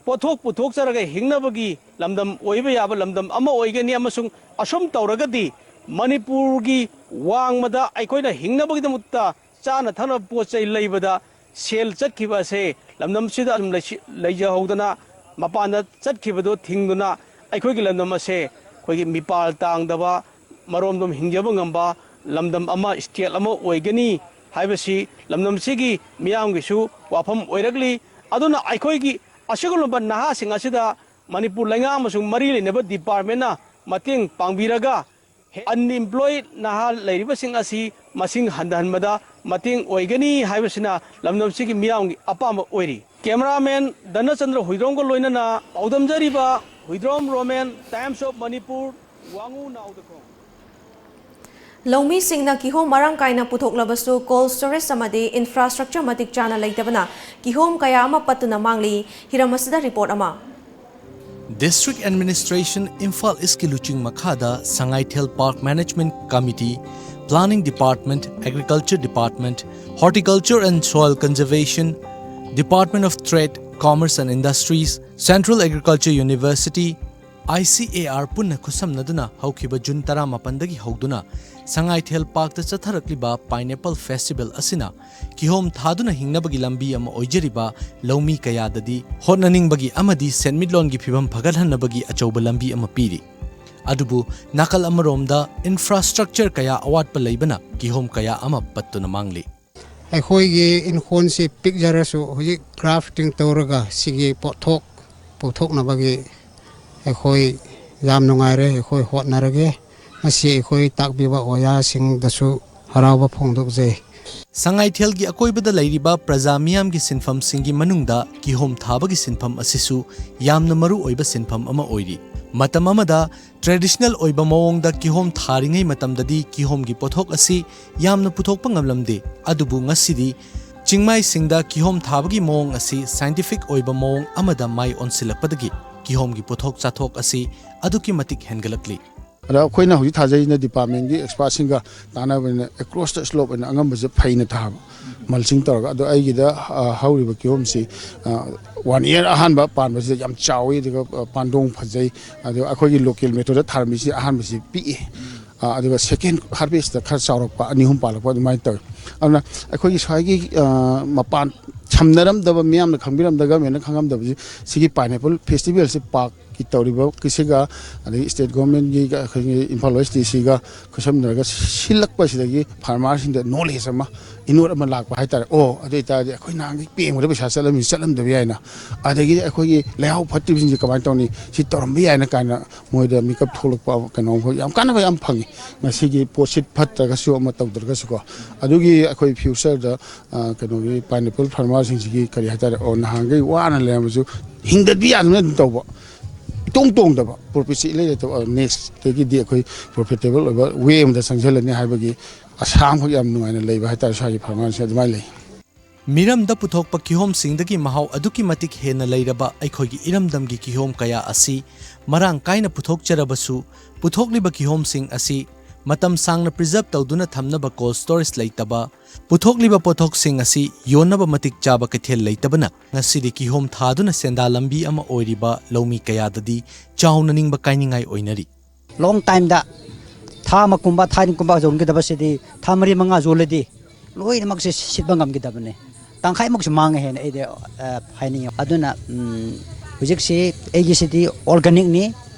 ꯄꯣꯠꯊꯣꯛ ꯄꯨꯊꯣꯛꯆꯔꯒ ꯍꯤꯡꯅꯕꯒꯤ ꯂꯝꯗꯝ ꯑꯣꯏꯕ ꯌꯥꯕ ꯂꯝꯗꯝ ꯑꯃ ꯑꯣꯏꯒꯅꯤ, ꯑꯃꯁꯨꯡ ꯑꯁꯨꯝ ꯇꯧꯔꯒꯗꯤ ꯃꯅꯤꯄꯨꯔꯒꯤ ꯋꯥꯡꯃꯗ ꯑꯩꯈꯣꯏꯅ ꯍꯤꯡꯅꯕꯒꯤꯗꯃꯛꯇ ꯆꯥꯅ ꯊꯛꯅꯕ ꯄꯣꯠ ꯆꯩ ꯂꯩꯕꯗ ꯁꯦꯜ ꯆꯠꯈꯤꯕ ꯑꯁꯦ ꯂꯝꯗꯝꯁꯤꯗ ꯑꯗꯨꯝ ꯂꯩꯁꯤ-, ꯂꯩꯖꯍꯧꯗꯅ, ꯃꯄꯥꯟꯗ ꯆꯠꯈꯤꯕꯗꯣ ꯊꯤꯡꯗꯨꯅ ꯑꯩꯈꯣꯏꯒꯤ ꯂꯝꯗꯝ ꯑꯁꯦ ꯑꯩꯈꯣꯏꯒꯤ ꯃꯤꯄꯥꯜ ꯇꯥꯡꯗꯕ, ꯃꯔꯣꯝꯗꯣꯝ ꯍꯤꯡꯖꯕ ꯉꯝꯕ ꯂꯝꯗꯝ ꯑꯃ, state ꯑꯃ ꯑꯣꯏꯒꯅꯤ ꯍꯥꯏꯕꯁꯤ ꯂꯝꯗꯝꯁꯤꯒꯤ ꯃꯤꯌꯥꯝꯒꯤꯁꯨ ꯋꯥꯐꯝ ꯑꯣꯏꯔꯛꯂꯤ꯫ ꯑꯗꯨꯅ ꯑꯩꯈꯣꯏꯒꯤ ꯑꯁꯤꯒꯨꯝꯂꯕ ꯅꯍꯥꯁꯤꯡ ꯑꯁꯤꯗ ꯃꯅꯤꯄꯨꯔ ꯂꯩꯉꯥꯛ ꯑꯃꯁꯨꯡ ꯃꯔꯤ ꯂꯩꯅꯕ departmentꯅ ꯃꯇꯦꯡ ꯄꯥꯡꯕꯤꯔꯒ ꯑꯟꯏꯝꯄ꯭ꯂꯣꯏ ꯅꯍꯥ ꯂꯩꯔꯤꯕꯁꯤꯡ ꯑꯁꯤ ꯃꯁꯤꯡ ꯍꯟꯊꯍꯟꯕꯗ ꯃꯇꯦꯡ ꯑꯣꯏꯒꯅꯤ ꯍꯥꯏꯕꯁꯤꯅ ꯂꯝꯗꯝꯁꯤꯒꯤ ꯃꯤꯌꯥꯝꯒꯤ ꯑꯄꯥꯝꯕ ꯑꯣꯏꯔꯤ꯫ ꯀꯦꯃꯦꯔꯥꯃꯦꯟ ꯙꯅꯆꯟꯗ꯭ꯔ ꯍꯨꯏꯗ꯭ꯔꯣꯝꯒ ꯂꯣꯏꯅꯅ ꯄꯥꯎꯗꯝꯖꯔꯤꯕ Huidrom Romen, Times of Manipur, ꯋꯥꯉꯨ ꯅꯥꯎꯗꯈꯣꯡ꯫ ꯂꯧꯃꯤꯁꯤꯡꯅ ꯀꯤꯍꯣꯝ ꯃꯔꯥꯡ ꯀꯥꯏꯅ ꯄꯨꯊꯣꯛꯂꯕꯁꯨ, cold storage ꯑꯃꯗꯤ infrastructure ꯃꯇꯤꯛ ꯆꯥꯅ ꯂꯩꯇꯕꯅ ꯀꯤꯍꯣꯝ ꯀꯌꯥ ꯑꯃ ꯄꯠꯇꯨꯅ ꯃꯥꯡꯂꯤ꯫ ꯍꯤꯔꯝ ꯑꯁꯤꯗ report ꯑꯃ꯫ District Administration, ꯏꯝꯐꯥꯜ ꯏꯁꯀꯤ ꯂꯨꯆꯤꯡ ꯃꯈꯥꯗ Sangaithel Park Management Committee, Planning Department, Agriculture Department, Horticulture and Soil Conservation, Department of Trade, Commerce and Industries, Central Agriculture University, I C A R ꯄꯨꯟꯅ ꯈꯨꯠꯁꯝꯅꯗꯨꯅ ꯍꯧꯈꯤꯕ ꯖꯨꯟ ꯇꯔꯥꯃꯥꯄꯟꯗꯒꯤ ꯍꯧꯗꯨꯅ ꯁꯉꯥꯏꯊꯦꯜ ꯄꯥꯔꯛꯇ ꯆꯠꯊꯔꯛꯂꯤꯕ Pineapple Festival ꯑꯁꯤꯅ ꯀꯤꯍꯣꯝ ꯊꯥꯗꯨꯅ ꯍꯤꯡꯅꯕꯒꯤ ꯂꯝꯕꯤ ꯑꯃ ꯑꯣꯏꯖꯔꯤꯕ ꯂꯧꯃꯤ ꯀꯌꯥꯗꯗꯤ ꯍꯣꯠꯅꯅꯤꯡꯕꯒꯤ ꯑꯃꯗꯤ ꯁꯦꯟꯃꯤꯠꯂꯣꯟꯒꯤ ꯐꯤꯚꯝ ꯐꯒꯠꯍꯟꯅꯕꯒꯤ ꯑꯆꯧꯕ ꯂꯝꯕꯤ ꯑꯃ ꯄꯤꯔꯤ꯫ ꯑꯗꯨꯕꯨ ꯅꯥꯀꯜ ꯑꯃꯔꯣꯝꯗ infrastructure ꯀꯌꯥ ꯑꯋꯥꯠꯄ ꯂꯩꯕꯅ ꯀꯤꯍꯣꯝ ꯀꯌꯥ ꯑꯃ ꯄꯠꯇꯨꯅ ꯃꯥꯡꯂꯤ꯫ ꯑꯩꯈꯣꯏꯒꯤ ꯏꯪꯈꯣꯜꯁꯤ ꯄꯤꯛꯆꯔꯁꯨ ꯍꯧꯖꯤꯛ grafting ꯇꯧꯔꯒ ꯁꯤꯒꯤ ꯄꯣꯠꯊꯣꯛ ꯄꯨꯊꯣꯛꯅꯕꯒꯤ ꯑꯩꯈꯣꯏ ꯌꯥꯝ ꯅꯨꯡꯉꯥꯏꯔꯦ꯫ ꯑꯩꯈꯣꯏ ꯍꯣꯠꯅꯔꯒꯦ꯫ ꯃꯁꯤ ꯑꯩꯈꯣꯏ ꯇꯥꯛꯄꯤꯕ ꯑꯣꯖꯥꯁꯤꯡꯗꯁꯨ ꯍꯔꯥꯎꯕ ꯐꯣꯡꯗꯣꯛꯆꯩ꯫ ꯁꯉꯥꯏꯊꯦꯜꯒꯤ ꯑꯀꯣꯏꯕꯗ ꯂꯩꯔꯤꯕ ꯄ꯭ꯔꯖꯥ ꯃꯤꯌꯥꯝꯒꯤ ꯁꯤꯟꯐꯝꯁꯤꯡꯒꯤ ꯃꯅꯨꯡꯗ ꯀꯤꯍꯣꯝ ꯊꯥꯕꯒꯤ ꯁꯤꯟꯐꯝ ꯑꯁꯤꯁꯨ ꯌꯥꯝꯅ ꯃꯔꯨ ꯑꯣꯏꯕ ꯁꯤꯟꯐꯝ ꯑꯃ ꯑꯣꯏꯔꯤ꯫ ꯃꯇꯝ ꯑꯃꯗ traditional ꯑꯣꯏꯕ ꯃꯑꯣꯡꯗ ꯀꯤꯍꯣꯝ ꯊꯥꯔꯤꯉꯩ ꯃꯇꯝꯗꯗꯤ ꯀꯤꯍꯣꯝꯒꯤ ꯄꯣꯠꯊꯣꯛ ꯑꯁꯤ ꯌꯥꯝꯅ ꯄꯨꯊꯣꯛꯄ ꯉꯝꯂꯝꯗꯦ꯫ ꯑꯗꯨꯕꯨ ꯉꯁꯤꯗꯤ ꯆꯤꯡꯃꯥꯏꯁꯤꯡꯗ ꯀꯤꯍꯣꯝ ꯊꯥꯕꯒꯤ ꯃꯑꯣꯡ ꯑꯁꯤ scientific ꯑꯣꯏꯕ ꯃꯑꯣꯡ ꯑꯃꯗ ꯃꯥꯏ ꯑꯣꯟꯁꯤꯜꯂꯛꯄꯗꯒꯤ ꯀꯤꯍꯣꯝꯒꯤ ꯄꯣꯠꯊꯣꯛ ꯆꯥꯊꯣꯛ ꯑꯁꯤ ꯑꯗꯨꯛꯀꯤ ꯃꯇꯤꯛ ꯍꯦꯟꯒꯠꯂꯛꯂꯤ꯫ ꯑꯗ ꯑꯩꯈꯣꯏꯅ ꯍꯧꯖꯤꯛ ꯊꯥꯖꯩꯁꯤꯅ department ꯀꯤ expert ꯁꯤꯡꯒ ꯇꯥꯟꯅꯕꯅꯤꯅ across the slope ꯑꯣꯏꯅ ꯑꯉꯝꯕꯁꯦ ꯐꯩꯅ ꯊꯥꯕ, mulching ꯇꯧꯔꯒ꯫ ꯑꯗꯣ ꯑꯩꯒꯤꯗ ꯍꯧꯔꯤꯕ ꯀꯤꯍꯣꯝꯁꯤ one year ꯑꯍꯥꯟꯕ ꯄꯥꯟꯕꯁꯤꯗ ꯌꯥꯝ ꯆꯥꯎꯏ, ꯑꯗꯨꯒ ꯄꯥꯟꯗꯣꯡ ꯐꯖꯩ꯫ ꯑꯗꯣ ꯑꯩꯈꯣꯏꯒꯤ local method ꯗ ꯊꯥꯔꯝꯃꯤꯁꯤ ꯑꯍꯥꯟꯕꯁꯤ ꯄꯤꯛꯏ꯫ ꯑꯗꯨꯒ second harvest ꯇ ꯈꯔ ꯆꯥꯎꯔꯛꯄ, ꯑꯅꯤ ꯑꯍꯨꯝ ꯄꯥꯜꯂꯛꯄ ꯑꯗꯨꯃꯥꯏꯅ ꯇꯧꯏ꯫ ꯑꯗꯨꯅ ꯑꯩꯈꯣꯏꯒꯤ ꯁ꯭ꯋꯥꯏꯒꯤ ꯃꯄꯥꯟ ꯁꯝꯅꯔꯝꯗꯕ, ꯃꯤꯌꯥꯝꯅ ꯈꯪꯕꯤꯔꯝꯗꯕ, government ꯅ ꯈꯪꯉꯝꯗꯕꯁꯤ ꯁꯤꯒꯤ Pineapple Festival ꯁꯤ ꯄꯥꯛ ꯇꯧꯔꯤꯕ ꯀꯤꯁꯤꯒ ꯑꯗꯒꯤ ꯁ꯭ꯇꯦꯠ ꯒꯣꯔꯃꯦꯟꯒꯤ ꯑꯩꯈꯣꯏꯒꯤ ꯏꯝꯐꯥꯜ ꯋꯦꯁ ꯗꯤ ꯁꯤꯒ ꯈꯨꯠꯁꯝꯅꯔꯒ ꯁꯤꯜꯂꯛꯄꯁꯤꯗꯒꯤ ꯐꯥꯔꯃꯔꯁꯤꯡꯗ ꯅꯣꯂꯦꯖ ꯑꯃ, ꯏꯅꯣꯠ ꯑꯃ ꯂꯥꯛꯄ ꯍꯥꯏꯇꯥꯔꯦ꯫ ꯑꯣ, ꯑꯗꯨ ꯑꯣꯏꯇꯥꯔꯗꯤ ꯑꯩꯈꯣꯏ ꯅꯍꯥꯟꯒꯤ ꯄꯦꯡꯕꯗ ꯄꯩꯁꯥ ꯆꯠꯂꯝꯃꯤ ꯆꯠꯂꯝꯗꯕ ꯌꯥꯏꯅ, ꯑꯗꯒꯤ ꯑꯩꯈꯣꯏꯒꯤ ꯂꯩꯍꯥꯎ ꯐꯠꯇ꯭ꯔꯤꯕꯁꯤꯡꯁꯦ ꯀꯃꯥꯏꯅ ꯇꯧꯅꯤ, ꯁꯤ ꯇꯧꯔꯝꯕ ꯌꯥꯏꯅ ꯀꯥꯏꯅ ꯃꯣꯏꯗ ꯃꯤꯀꯞ ꯊꯣꯛꯂꯛꯄ ꯀꯩꯅꯣ ꯑꯩꯈꯣꯏ ꯌꯥꯝ ꯀꯥꯟꯅꯕ ꯌꯥꯝ ꯐꯪꯉꯤ꯫ ꯉꯁꯤꯒꯤ ꯄꯣꯠꯁꯤꯠ ꯐꯠꯇ꯭ꯔꯒꯁꯨ ꯑꯃ ꯇꯧꯗ꯭ꯔꯒꯁꯨꯀꯣ, ꯑꯗꯨꯒꯤ ꯑꯩꯈꯣꯏ ꯐ꯭ꯌꯨꯆꯔꯗ ꯀꯩꯅꯣꯒꯤ ꯄꯥꯏꯅꯦꯄꯜ ꯐꯥꯔꯃꯔꯁꯤꯡꯁꯤꯒꯤ ꯀꯔꯤ ꯍꯥꯏꯇꯥꯔꯦ, ꯑꯣ, ꯅꯍꯥꯟꯈꯩ ꯋꯥꯅ ꯂꯩꯔꯝꯕꯁꯨ ꯍꯤꯡꯗꯗꯤ ꯌꯥꯗꯕꯅ ꯑꯗꯨꯝ ꯇꯧꯕ, ꯏꯇꯣꯡ ꯇꯣꯡꯗꯕ, ꯄ꯭ꯔꯣꯐꯤꯠꯁꯤ ꯏꯂꯩ ꯂꯩꯇꯕ, ꯅꯦꯛꯁꯇꯒꯤꯗꯤ ꯑꯩꯈꯣꯏ ꯄ꯭ꯔꯣꯐꯤꯇꯦꯕꯜ ꯑꯣꯏꯕ ꯋꯦ ꯑꯃꯗ ꯆꯪꯁꯤꯜꯂꯅꯤ ꯍꯥꯏꯕꯒꯤ ꯑꯁꯥ ꯑꯃꯈꯛ ꯌꯥꯝ ꯅꯨꯡꯉꯥꯏꯅ ꯂꯩꯕ ꯍꯥꯏꯇꯥꯔꯦ꯫ ꯁ꯭ꯋꯥꯏꯒꯤ ꯐꯥꯔꯃꯔꯁꯦ ꯑꯗꯨꯃꯥꯏꯅ ꯂꯩ꯫ ꯃꯤꯔꯝꯗ ꯄꯨꯊꯣꯛꯄ ꯀꯤꯍꯣꯝꯁꯤꯡꯗꯒꯤ ꯃꯍꯥꯎ ꯑꯗꯨꯛꯀꯤ ꯃꯇꯤꯛ ꯍꯦꯟꯅ ꯂꯩꯔꯕ ꯑꯩꯈꯣꯏꯒꯤ ꯏꯔꯝꯗꯝꯒꯤ ꯀꯤꯍꯣꯝ ꯀꯌꯥ ꯑꯁꯤ ꯃꯔꯥꯡ ꯀꯥꯏꯅ ꯄꯨꯊꯣꯛꯆꯔꯕꯁꯨ, ꯄꯨꯊꯣꯛꯂꯤꯕ ꯀꯤꯍꯣꯝꯁꯤꯡ ꯑꯁꯤ ꯃꯇꯝ ꯁꯥꯡꯅ ꯄ꯭ꯔꯤꯖꯔꯕ ꯇꯧꯗꯨꯅ ꯊꯝꯅꯕ ꯀꯣꯜꯗ ꯁ꯭ꯇꯣꯔꯦꯖ ꯂꯩꯇꯕ, ꯄꯨꯊꯣꯛꯂꯤꯕ ꯄꯣꯠꯊꯣꯛꯁꯤꯡ ꯑꯁꯤ ꯌꯣꯟꯅꯕ ꯃꯇꯤꯛ ꯆꯥꯕ ꯀꯩꯊꯦꯜ ꯂꯩꯇꯕꯅ ꯉꯁꯤꯗꯤ ꯀꯤꯍꯣꯝ ꯊꯥꯗꯨꯅ ꯁꯦꯟꯗꯥꯟ ꯂꯝꯕꯤ ꯑꯃ ꯑꯣꯏꯔꯤꯕ ꯂꯧꯃꯤ ꯀꯌꯥꯗꯗꯤ ꯆꯥꯎꯅ ꯅꯤꯡꯕ ꯀꯥꯏꯅꯤꯡꯉꯥꯏ ꯑꯣꯏꯅꯔꯤ꯫ ꯂꯣꯡ ꯇꯥꯏꯝꯗ ꯊꯥ ꯑꯃꯒꯨꯝꯕ ꯊꯥ ꯑꯅꯤꯒꯨꯝꯕ ꯌꯣꯟꯒꯗꯕꯁꯤꯗꯤ ꯊꯥ ꯃꯔꯤ ꯃꯉꯥ ꯌꯣꯜꯂꯗꯤ ꯂꯣꯏꯅꯃꯛꯁꯦ ꯁꯤꯠꯄ ꯉꯝꯒꯗꯕꯅꯤ꯫ ꯇꯪꯈꯥꯏꯃꯨꯛꯁꯨ ꯃꯥꯡꯉꯦ ꯍꯥꯏꯅ ꯑꯩꯗꯤ ꯍꯥꯏꯅꯤꯡꯉꯤ꯫ ꯑꯗꯨꯅ ꯍꯧꯖꯤꯛꯁꯤ ꯑꯩꯒꯤꯁꯤꯗꯤ ꯑꯣꯔꯒꯥꯅꯤꯛꯅꯤ,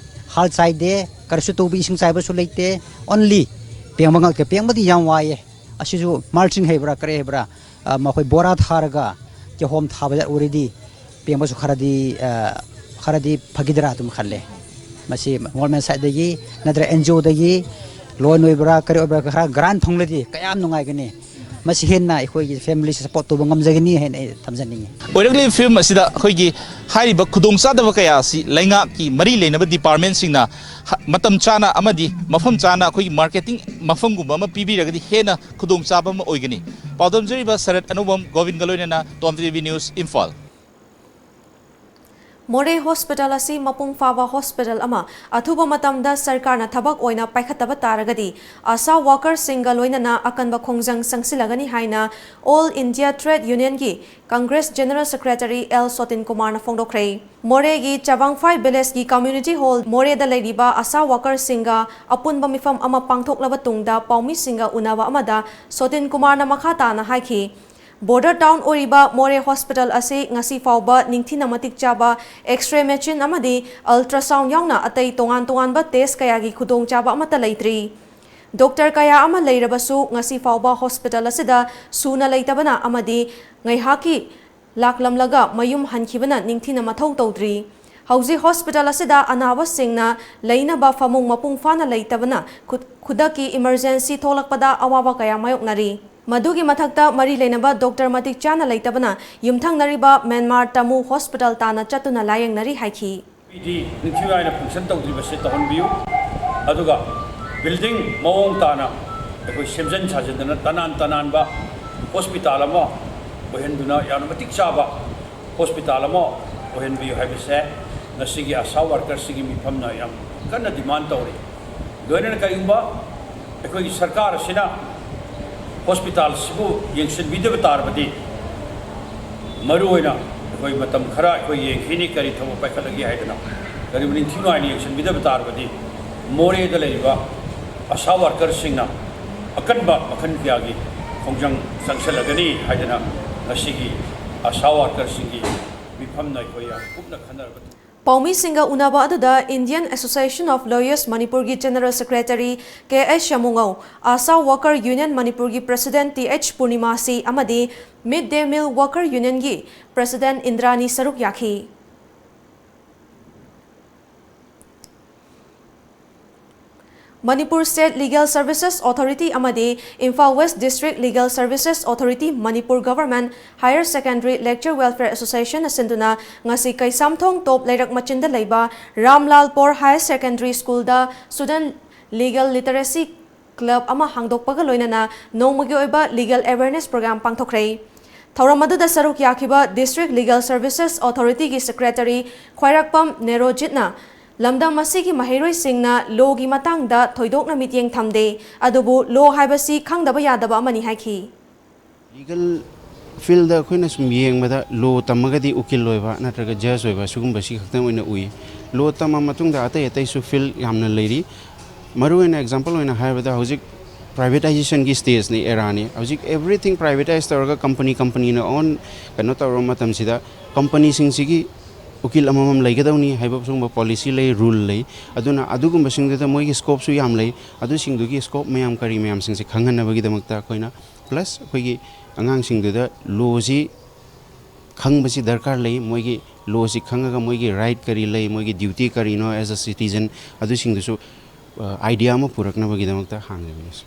ꯍꯥꯔ ꯆꯥꯏꯗꯦ, ꯀꯔꯤꯁꯨ ꯇꯧꯕ, ꯏꯁꯤꯡ ꯆꯥꯏꯕꯁꯨ ꯂꯩꯇꯦ, ꯑꯣꯟꯂꯤ ꯄꯦꯡꯕ ꯉꯥꯛꯇ꯫ ꯄꯦꯡꯕꯗꯤ ꯌꯥꯝ ꯋꯥꯏꯌꯦ꯫ ꯑꯁꯤꯁꯨ ꯃꯜꯆꯤꯡ ꯍꯥꯏꯕ꯭ꯔꯥ ꯀꯔꯤ ꯍꯥꯏꯕ꯭ꯔꯥ, ꯃꯈꯣꯏ ꯕꯣꯔꯥ ꯊꯥꯔꯒ ꯀꯤꯍꯣꯝ ꯊꯥꯕꯗ ꯑꯣꯏꯔꯗꯤ ꯄꯦꯡꯕꯁꯨ ꯈꯔꯗꯤ ꯈꯔꯗꯤ ꯐꯒꯗ꯭ꯔꯥ ꯑꯗꯨꯝ ꯈꯜꯂꯦ꯫ ꯃꯁꯤ ꯒꯣꯔꯃꯦꯟ ꯁꯥꯏꯠꯇꯒꯤ ꯅꯠꯇ꯭ꯔꯒ ꯑꯦꯟ ꯖꯤ ꯑꯣꯗꯒꯤ ꯂꯣꯟ ꯑꯣꯏꯕ꯭ꯔꯥ ꯀꯔꯤ ꯑꯣꯏꯕ꯭ꯔꯥ ꯈꯔ ꯒ꯭ꯔꯥꯟ ꯐꯪꯂꯗꯤ ꯀꯌꯥꯝ ꯅꯨꯡꯉꯥꯏꯒꯅꯤ꯫ ꯃꯁꯤ ꯍꯦꯟꯅ ꯑꯩꯈꯣꯏꯒꯤ ꯐꯦꯃꯤꯂꯤꯁꯤ ꯁꯞꯄꯣꯔꯠ ꯇꯧꯕ ꯉꯝꯖꯒꯅꯤ ꯍꯥꯏꯅ ꯑꯩ ꯊꯝꯖꯅꯤꯡꯉꯤ꯫ ꯑꯣꯏꯔꯛꯂꯤꯕ ꯐꯤꯕꯝ ꯑꯁꯤꯗ ꯑꯩꯈꯣꯏꯒꯤ ꯍꯥꯏꯔꯤꯕ ꯈꯨꯗꯣꯡꯆꯥꯗꯕ ꯀꯌꯥ ꯑꯁꯤ ꯂꯩꯉꯥꯛꯀꯤ ꯃꯔꯤ ꯂꯩꯅꯕ ꯗꯤꯄꯥꯔꯠꯃꯦꯟꯁꯤꯡꯅ ꯃꯇꯝ ꯆꯥꯅ ꯑꯃꯗꯤ ꯃꯐꯝ ꯆꯥꯅ ꯑꯩꯈꯣꯏꯒꯤ ꯃꯥꯔꯀꯦꯇꯤꯡ ꯃꯐꯝꯒꯨꯝꯕ ꯑꯃ ꯄꯤꯕꯤꯔꯒꯗꯤ ꯍꯦꯟꯅ ꯈꯨꯗꯣꯡꯆꯥꯕ ꯑꯃ ꯑꯣꯏꯒꯅꯤ꯫ ꯄꯥꯎꯗꯝꯖꯔꯤꯕ ꯁꯔꯠ ꯑꯅꯧꯕꯝ, ꯒꯣꯕꯤꯟꯒ ꯂꯣꯏꯅꯅ ꯇꯣꯝ ꯇꯤ ꯚꯤ ꯅ꯭ꯌꯨꯁ, ꯏꯝꯐꯥꯜ꯫ ꯃꯣꯔꯦ ꯍꯣꯁꯄꯤꯇꯥꯜ ꯑꯁꯤ ꯃꯄꯨꯡ ꯐꯥꯕ ꯍꯣꯁꯄꯤꯇꯥꯜ ꯑꯃ ꯑꯊꯨꯕ ꯃꯇꯝꯗ ꯁꯔꯀꯥꯔꯅ ꯊꯕꯛ ꯑꯣꯏꯅ ꯄꯥꯏꯈꯠꯇꯕ ꯇꯥꯔꯒꯗꯤ ꯑꯁꯥ ꯋꯥꯀꯔꯁꯤꯡꯒ ꯂꯣꯏꯅꯅ ꯑꯀꯟꯕ ꯈꯣꯡꯖꯪ ꯆꯪꯁꯤꯜꯂꯒꯅꯤ ꯍꯥꯏꯅ ꯑꯣꯜ ꯏꯟꯗꯤꯌꯥ ꯇ꯭ꯔꯦꯗ ꯌꯨꯅꯤꯌꯟꯒꯤ congress general secretary L Sotin ꯀꯨꯃꯥꯔꯅ ꯐꯣꯡꯗꯣꯛꯈ꯭ꯔꯦ꯫ ꯃꯣꯔꯦꯒꯤ ꯆꯥꯕꯥꯡꯐꯥꯏ ꯚꯤꯂꯦꯖꯀꯤ ꯀꯝꯃ꯭ꯌꯨꯅꯤꯇꯤ ꯍꯣꯜ ꯃꯣꯔꯦꯗ ꯂꯩꯔꯤꯕ ꯑꯁꯥ ꯋꯥꯀꯔꯁꯤꯡꯒ ꯑꯄꯨꯟꯕ ꯃꯤꯐꯝ ꯑꯃ ꯄꯥꯡꯊꯣꯛꯂꯕ ꯇꯨꯡꯗ ꯄꯥꯎꯃꯤꯁꯤꯡꯒ ꯎꯅꯕ ꯑꯃꯗ ꯁꯣꯇꯤꯟ ꯀꯨꯃꯥꯔꯅ ꯃꯈꯥ ꯇꯥꯅ ꯍꯥꯏꯈꯤ꯫ Border town ꯑꯣꯏꯔꯤꯕ ꯃꯣꯔꯦ hospital ꯑꯁꯤ ꯉꯁꯤ ꯐꯥꯎꯕ ꯅꯤꯡꯊꯤꯅ ꯃꯇꯤꯛ ꯆꯥꯕ X-ray machine ꯑꯃꯗꯤ ultrasound ꯌꯥꯎꯅ ꯑꯇꯩ ꯇꯣꯉꯥꯟ ꯇꯣꯉꯥꯟꯕ test ꯀꯌꯥꯒꯤ ꯈꯨꯗꯣꯡꯆꯥꯕ ꯑꯃꯠꯇ ꯂꯩꯇ꯭ꯔꯤ꯫ Doctor ꯀꯌꯥ ꯑꯃ ꯂꯩꯔꯕꯁꯨ ꯉꯁꯤ ꯐꯥꯎꯕ hospital ꯑꯁꯤꯗ ꯁꯨꯅ ꯂꯩꯇꯕꯅ ꯑꯃꯗꯤ ꯉꯥꯏꯍꯥꯛꯀꯤ ꯂꯥꯛꯂꯝꯂꯒ ꯃꯌꯨꯝ ꯍꯟꯈꯤꯕꯅ ꯅꯤꯡꯊꯤꯅ ꯃꯊꯧ ꯇꯧꯗ꯭ꯔꯤ꯫ ꯍꯧꯖꯤꯛ hospital ꯑꯁꯤꯗ ꯑꯅꯥꯕꯁꯤꯡꯅ ꯂꯩꯅꯕ ꯐꯃꯨꯡ ꯃꯄꯨꯡ ꯐꯥꯅ ꯂꯩꯇꯕꯅ ꯈꯨ-, ꯈꯨꯗꯛꯀꯤ emergency ꯊꯣꯛꯂꯛꯄꯗ ꯑꯋꯥꯕ ꯀꯌꯥ ꯃꯥꯌꯣꯛꯅꯔꯤ꯫ ꯃꯗꯨꯒꯤ ꯃꯊꯛꯇ ꯃꯔꯤ ꯂꯩꯅꯕ doctor ꯃꯇꯤꯛ ꯆꯥꯅ ꯂꯩꯇꯕꯅ ꯌꯨꯝꯊꯪꯅꯔꯤꯕ ꯃ꯭ꯌꯥꯟꯃꯥꯔ ꯇꯥꯃꯨ hospital ꯇꯥꯟꯅ ꯆꯠꯇꯨꯅ ꯂꯥꯌꯦꯡꯅꯔꯤ ꯍꯥꯏꯈꯤ꯫ ꯄꯤꯗꯤ ꯅꯤꯡꯊꯤ ꯅꯥꯏꯅ function ꯇꯧꯗ꯭ꯔꯤꯕꯁꯦ ꯇꯧꯍꯟꯕꯤꯌꯨ꯫ ꯑꯗꯨꯒ building ꯃꯑꯣꯡ ꯇꯥꯅ ꯑꯩꯈꯣꯏ ꯁꯦꯝꯖꯤꯟ ꯁꯥꯖꯤꯟꯗꯅ ꯇꯅꯥꯟ ꯇꯅꯥꯟꯕ hospital ꯑꯃ ꯑꯣꯏꯍꯟꯗꯨꯅ ꯌꯥꯝꯅ ꯃꯇꯤꯛ ꯆꯥꯕ hospital ꯑꯃ ꯑꯣꯏꯍꯟꯕꯤꯌꯨ ꯍꯥꯏꯕꯁꯦ ꯉꯁꯤꯒꯤ ꯑꯁꯥ workerꯁꯤꯡꯒꯤ ꯃꯤꯐꯝꯅ ꯌꯥꯝ ꯀꯟꯅ demand ꯇꯧꯔꯤ꯫ ꯂꯣꯏꯅꯅ ꯀꯔꯤꯒꯨꯝꯕ ꯑꯩꯈꯣꯏꯒꯤ ꯁꯔꯀꯥꯔ ꯑꯁꯤꯅ hospitalꯁꯤꯕꯨ ꯌꯦꯡꯁꯤꯟꯕꯤꯗꯕ ꯇꯥꯔꯕꯗꯤ, ꯃꯔꯨꯑꯣꯏꯅ ꯑꯩꯈꯣꯏ ꯃꯇꯝ ꯈꯔ ꯑꯩꯈꯣꯏ ꯌꯦꯡꯈꯤꯅꯤ ꯀꯔꯤ ꯊꯕꯛ ꯄꯥꯏꯈꯠꯂꯒꯦ ꯍꯥꯏꯗꯅ, ꯀꯔꯤꯒꯨꯝꯕ ꯅꯤꯡꯊꯤ ꯅꯨꯡꯉꯥꯏꯅ ꯌꯦꯡꯁꯤꯟꯕꯤꯗꯕ ꯇꯥꯔꯕꯗꯤ ꯃꯣꯔꯦꯗ ꯂꯩꯔꯤꯕ ꯑꯁꯥ workerꯁꯤꯡꯅ ꯑꯀꯟꯕ ꯃꯈꯜ ꯀꯌꯥꯒꯤ ꯈꯣꯡꯖꯪ ꯆꯪꯁꯤꯜꯂꯒꯅꯤ ꯍꯥꯏꯗꯅ ꯉꯁꯤꯒꯤ ꯑꯁꯥ workerꯁꯤꯡꯒꯤ ꯃꯤꯐꯝꯅ ꯑꯩꯈꯣꯏ ꯌꯥꯝ ꯀꯨꯞꯅ ꯈꯟꯅꯔꯕ ꯇꯨꯡ ꯄꯥꯎꯃꯤꯁꯤꯡꯒ ꯎꯅꯕ ꯑꯗꯨꯗ Indian Association of Lawyers ꯃꯅꯤꯄꯨꯔꯒꯤ General Secretary ꯀꯦ ꯑꯩꯆ ꯌꯥꯃꯨꯉꯧ, ꯑꯁꯥ Worker Union ꯃꯅꯤꯄꯨꯔꯒꯤ President ꯇꯤ ꯑꯩꯆ ꯄꯨꯔꯅꯤꯃꯥꯁꯤ ꯑꯃꯗꯤ Mid Day Meal Worker Unionꯒꯤ President ꯏꯟꯗ꯭ꯔꯥꯅꯤ ꯁꯔꯨꯛ ꯌꯥꯈꯤ꯫ Manipur State Legal Services Authority ꯑꯃꯗꯤ Imphal West District Legal Services Authority, Manipur Government Higher Secondary Lecturer Welfare Association ꯅ ꯁꯤꯟꯗꯨꯅ ꯉꯁꯤ ꯀꯩꯁꯥꯝꯊꯣꯡ ꯇꯣꯞ ꯂꯩꯔꯛ ꯃꯆꯤꯟꯗ ꯂꯩꯕ ꯔꯥꯝꯂꯥꯜ ꯄꯣꯔ Higher Secondary School ꯗ Student Legal Literacy Club ꯑꯃ ꯍꯥꯡꯗꯣꯛꯄꯒ ꯂꯣꯏꯅꯅ ꯅꯣꯡꯃꯒꯤ ꯑꯣꯏꯕ legal awareness program ꯄꯥꯡꯊꯣꯛꯈ꯭ꯔꯦ꯫ ꯊꯧꯔꯝ ꯑꯗꯨꯗ ꯁꯔꯨꯛ ꯌꯥꯈꯤꯕ District Legal Services Authority ꯒꯤ Secretary ꯈ꯭ꯋꯥꯏꯔꯥꯛꯄꯝ ꯅꯦꯔꯣꯖꯤꯠꯅ ꯂꯝꯗꯝ ꯑꯁꯤꯒꯤ ꯃꯍꯩꯔꯣꯏꯁꯤꯡꯅ law ꯒꯤ ꯃꯇꯥꯡꯗ ꯊꯣꯏꯗꯣꯛꯅ ꯃꯤꯠꯌꯦꯡ ꯊꯝꯗꯦ, ꯑꯗꯨꯕꯨ law ꯍꯥꯏꯕꯁꯤ ꯈꯪꯗꯕ ꯌꯥꯗꯕ ꯑꯃꯅꯤ ꯍꯥꯏꯈꯤ꯫ Legal field ꯗ ꯑꯩꯈꯣꯏꯅ ꯁꯨꯝ ꯌꯦꯡꯕꯗ law ꯇꯝꯃꯒꯗꯤ ꯎꯀꯤꯜ ꯑꯣꯏꯕ ꯅꯠꯇ꯭ꯔꯒ judge ꯑꯣꯏꯕ ꯁꯤꯒꯨꯝꯕꯁꯤ ꯈꯛꯇꯪ ꯑꯣꯏꯅ ꯎꯏ꯫ Law ꯇꯝꯃ ꯃꯇꯨꯡꯗ ꯑꯇꯩ ꯑꯇꯩꯁꯨ field ꯌꯥꯝꯅ ꯂꯩꯔꯤ꯫ ꯃꯔꯨꯑꯣꯏꯅ example ꯑꯣꯏꯅ ꯍꯥꯏꯔꯕꯗ ꯍꯧꯖꯤꯛ ꯄ꯭ꯔꯥꯏꯚꯦꯇꯥꯏꯖꯦꯁꯟꯒꯤ ꯁ꯭ꯇꯦꯖꯅꯤ, ꯑꯦꯔꯥꯅꯤ꯫ ꯍꯧꯖꯤꯛ ꯑꯦꯚ꯭ꯔꯤꯊꯤꯡ ꯄ꯭ꯔꯥꯏꯚꯦꯇꯥꯏꯁ ꯇꯧꯔꯒ ꯀꯝꯄꯅꯤ ꯀꯝꯄꯅꯤꯅ ꯑꯣꯟ ꯀꯩꯅꯣ ꯇꯧꯔꯕ ꯃꯇꯝꯁꯤꯗ, ꯀꯝꯄꯅꯤꯁꯤꯡꯁꯤꯒꯤ ꯎꯀꯤꯜ ꯑꯃꯃꯝ ꯂꯩꯒꯗꯧꯅꯤ ꯍꯥꯏꯕ ꯁꯤꯒꯨꯝꯕ ꯄꯣꯂꯤꯁꯤ ꯂꯩ, ꯔꯨꯜ ꯂꯩ꯫ ꯑꯗꯨꯅ ꯑꯗꯨꯒꯨꯝꯕꯁꯤꯡꯗꯨꯗ ꯃꯣꯏꯒꯤ ꯁ꯭ꯀꯣꯞꯁꯨ ꯌꯥꯝ ꯂꯩ꯫ ꯑꯗꯨꯁꯤꯡꯗꯨꯒꯤ ꯁ꯭ꯀꯣꯞ ꯃꯌꯥꯝ ꯀꯔꯤ ꯃꯌꯥꯝꯁꯤꯡꯁꯦ ꯈꯪꯍꯟꯅꯕꯒꯤꯗꯃꯛꯇ ꯑꯩꯈꯣꯏꯅ, ꯄ꯭ꯂꯁ ꯑꯩꯈꯣꯏꯒꯤ ꯑꯉꯥꯡꯁꯤꯡꯗꯨꯗ ꯂꯣꯁꯤ ꯈꯪꯕꯁꯤ ꯗꯔꯀꯥꯔ ꯂꯩ꯫ ꯃꯣꯏꯒꯤ ꯂꯣꯁꯤ ꯈꯪꯉꯒ ꯃꯣꯏꯒꯤ ꯔꯥꯏꯠ ꯀꯔꯤ ꯂꯩ, ꯃꯣꯏꯒꯤ ꯗ꯭ꯌꯨꯇꯤ ꯀꯔꯤꯅꯣ as a citizen, ꯑꯗꯨꯁꯤꯡꯗꯨꯁꯨ, ꯑ, ꯑꯥꯏꯗꯤꯌꯥ ꯑꯃ ꯄꯨꯔꯛꯅꯕꯒꯤꯗꯃꯛꯇ ꯍꯥꯡꯖꯕꯅꯤ꯫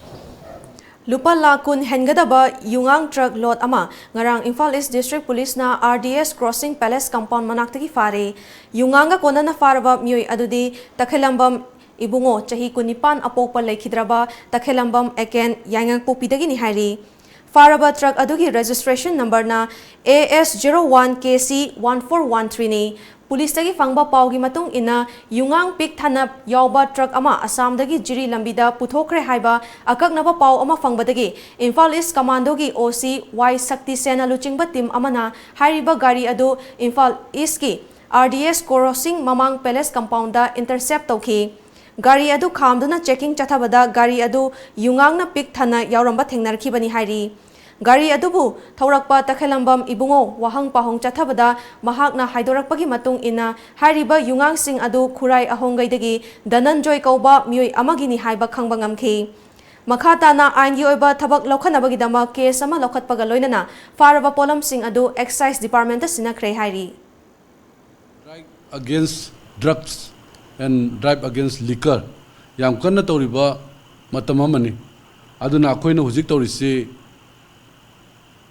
ꯂꯨꯄꯥ ꯂꯥꯈ ꯀꯨꯟ ꯍꯦꯟꯒꯗꯕ ꯌꯨꯉꯥꯡ ꯇ꯭ꯔꯛ ꯂꯣꯗ ꯑꯃ ꯉꯔꯥꯡ ꯏꯝꯐꯥꯜ ꯏꯁ ꯗꯤꯁꯇ꯭ꯔꯤꯛ ꯄꯨꯂꯤꯁꯅ R D S crossing palace compound ꯃꯅꯥꯛꯇꯒꯤ ꯐꯥꯔꯦ꯫ ꯌꯨꯉꯥꯡꯒ ꯀꯣꯟꯅꯅ ꯐꯥꯔꯕ ꯃꯤꯑꯣꯏ ꯑꯗꯨꯗꯤ ꯇꯈꯦꯂꯝꯕꯝ ꯏꯕꯨꯡꯉꯣ, ꯆꯍꯤ ꯀꯨꯟꯅꯤꯄꯥꯟ, ꯑꯄꯣꯛꯄ ꯂꯩꯈꯤꯗ꯭ꯔꯕ ꯇꯈꯦꯂꯝꯕꯝ ꯑꯦꯀꯦꯟ, ꯌꯥꯏꯉꯪꯄꯣꯛꯄꯤꯗꯒꯤꯅꯤ ꯍꯥꯏꯔꯤ꯫ ꯐꯥꯔꯕ ꯇ꯭ꯔꯛ ꯑꯗꯨꯒꯤ ꯔꯦꯖꯤꯁꯇ꯭ꯔꯦꯁꯟ ꯅꯝꯕꯔꯅ A S zero one K C one four one three ꯅꯤ꯫ ꯄꯨꯂꯤꯁꯇꯒꯤ ꯐꯪꯕ ꯄꯥꯎꯒꯤ ꯃꯇꯨꯡ ꯏꯟꯅ, ꯌꯨꯉꯥꯡ ꯄꯤꯛ ꯊꯟꯅ ꯌꯥꯎꯕ ꯇ꯭ꯔꯛ ꯑꯃ ꯑꯁꯥꯝꯗꯒꯤ ꯖꯤꯔꯤ ꯂꯝꯕꯤꯗ ꯄꯨꯊꯣꯛꯈ꯭ꯔꯦ ꯍꯥꯏꯕ ꯑꯀꯛꯅꯕ ꯄꯥꯎ ꯑꯃ ꯐꯪꯕꯗꯒꯤ ꯏꯝꯐꯥꯜ ꯏꯁ ꯀꯃꯥꯟꯗꯣꯒꯤ ꯑꯣ ꯁꯤ ꯋꯥꯏ ꯁꯛꯇꯤ ꯁꯦꯟꯅ ꯂꯨꯆꯤꯡꯕ ꯇꯤꯝ ꯑꯃꯅ ꯍꯥꯏꯔꯤꯕ ꯒꯥꯔꯤ ꯑꯗꯨ ꯏꯝꯐꯥꯜ ꯏꯁꯀꯤ ꯑꯥꯔ ꯗꯤ ꯑꯦꯁ ꯀ꯭ꯔꯣꯁꯤꯡ ꯃꯃꯥꯡ ꯄꯦꯂꯦꯁ ꯀꯝꯄꯥꯎꯟꯗ ꯏꯟꯇꯔꯁꯦꯞ ꯇꯧꯈꯤ꯫ ꯒꯥꯔꯤ ꯑꯗꯨ ꯈꯥꯝꯗꯨꯅ ꯆꯦꯀꯤꯡ ꯆꯠꯊꯕꯗ ꯒꯥꯔꯤ ꯑꯗꯨ ꯌꯨꯉꯥꯡꯅ ꯄꯤꯛ ꯊꯟꯅ ꯌꯥꯎꯔꯝꯕ ꯊꯦꯡꯅꯔꯛꯈꯤꯕꯅꯤ ꯍꯥꯏꯔꯤ꯫ ꯒꯥꯔꯤ ꯑꯗꯨꯕꯨ ꯊꯧꯔꯛꯄ ꯇꯈꯦꯂꯝꯕꯝ ꯏꯕꯨꯡꯉꯣ ꯋꯥꯍꯪ ꯄꯥꯎꯍꯪ ꯆꯠꯊꯕꯗ ꯃꯍꯥꯛꯅ ꯍꯥꯏꯗꯣꯔꯛꯄꯒꯤ ꯃꯇꯨꯡ ꯏꯟꯅ, ꯍꯥꯏꯔꯤꯕ ꯌꯨꯉꯥꯡꯁꯤꯡ ꯑꯗꯨ ꯈꯨꯔꯥꯏ ꯑꯍꯣꯡꯒꯩꯗꯒꯤ ꯙꯅꯟꯖꯣꯏ ꯀꯧꯕ ꯃꯤꯑꯣꯏ ꯑꯃꯒꯤꯅꯤ ꯍꯥꯏꯕ ꯈꯪꯕ ꯉꯝꯈꯤ꯫ ꯃꯈꯥ ꯇꯥꯅ ꯑꯥꯏꯟꯒꯤ ꯑꯣꯏꯕ ꯊꯕꯛ ꯂꯧꯈꯠꯅꯕꯒꯤꯗꯃꯛ ꯀꯦꯁ ꯑꯃ ꯂꯧꯈꯠꯄꯒ ꯂꯣꯏꯅꯅ ꯐꯥꯔꯕ ꯄꯣꯠꯂꯝꯁꯤꯡ ꯑꯗꯨ ꯑꯦꯛꯁꯥꯏꯖ ꯗꯤꯄꯥꯔꯠꯃꯦꯟꯇ ꯁꯤꯟꯅꯈ꯭ꯔꯦ ꯍꯥꯏꯔꯤ꯫ Drive against drugs and drive against liquor ꯌꯥꯝ ꯀꯟꯅ ꯇꯧꯔꯤꯕ ꯃꯇꯝ ꯑꯃꯅꯤ꯫ ꯑꯗꯨꯅ ꯑꯩꯈꯣꯏꯅ ꯍꯧꯖꯤꯛ ꯇꯧꯔꯤꯁꯤ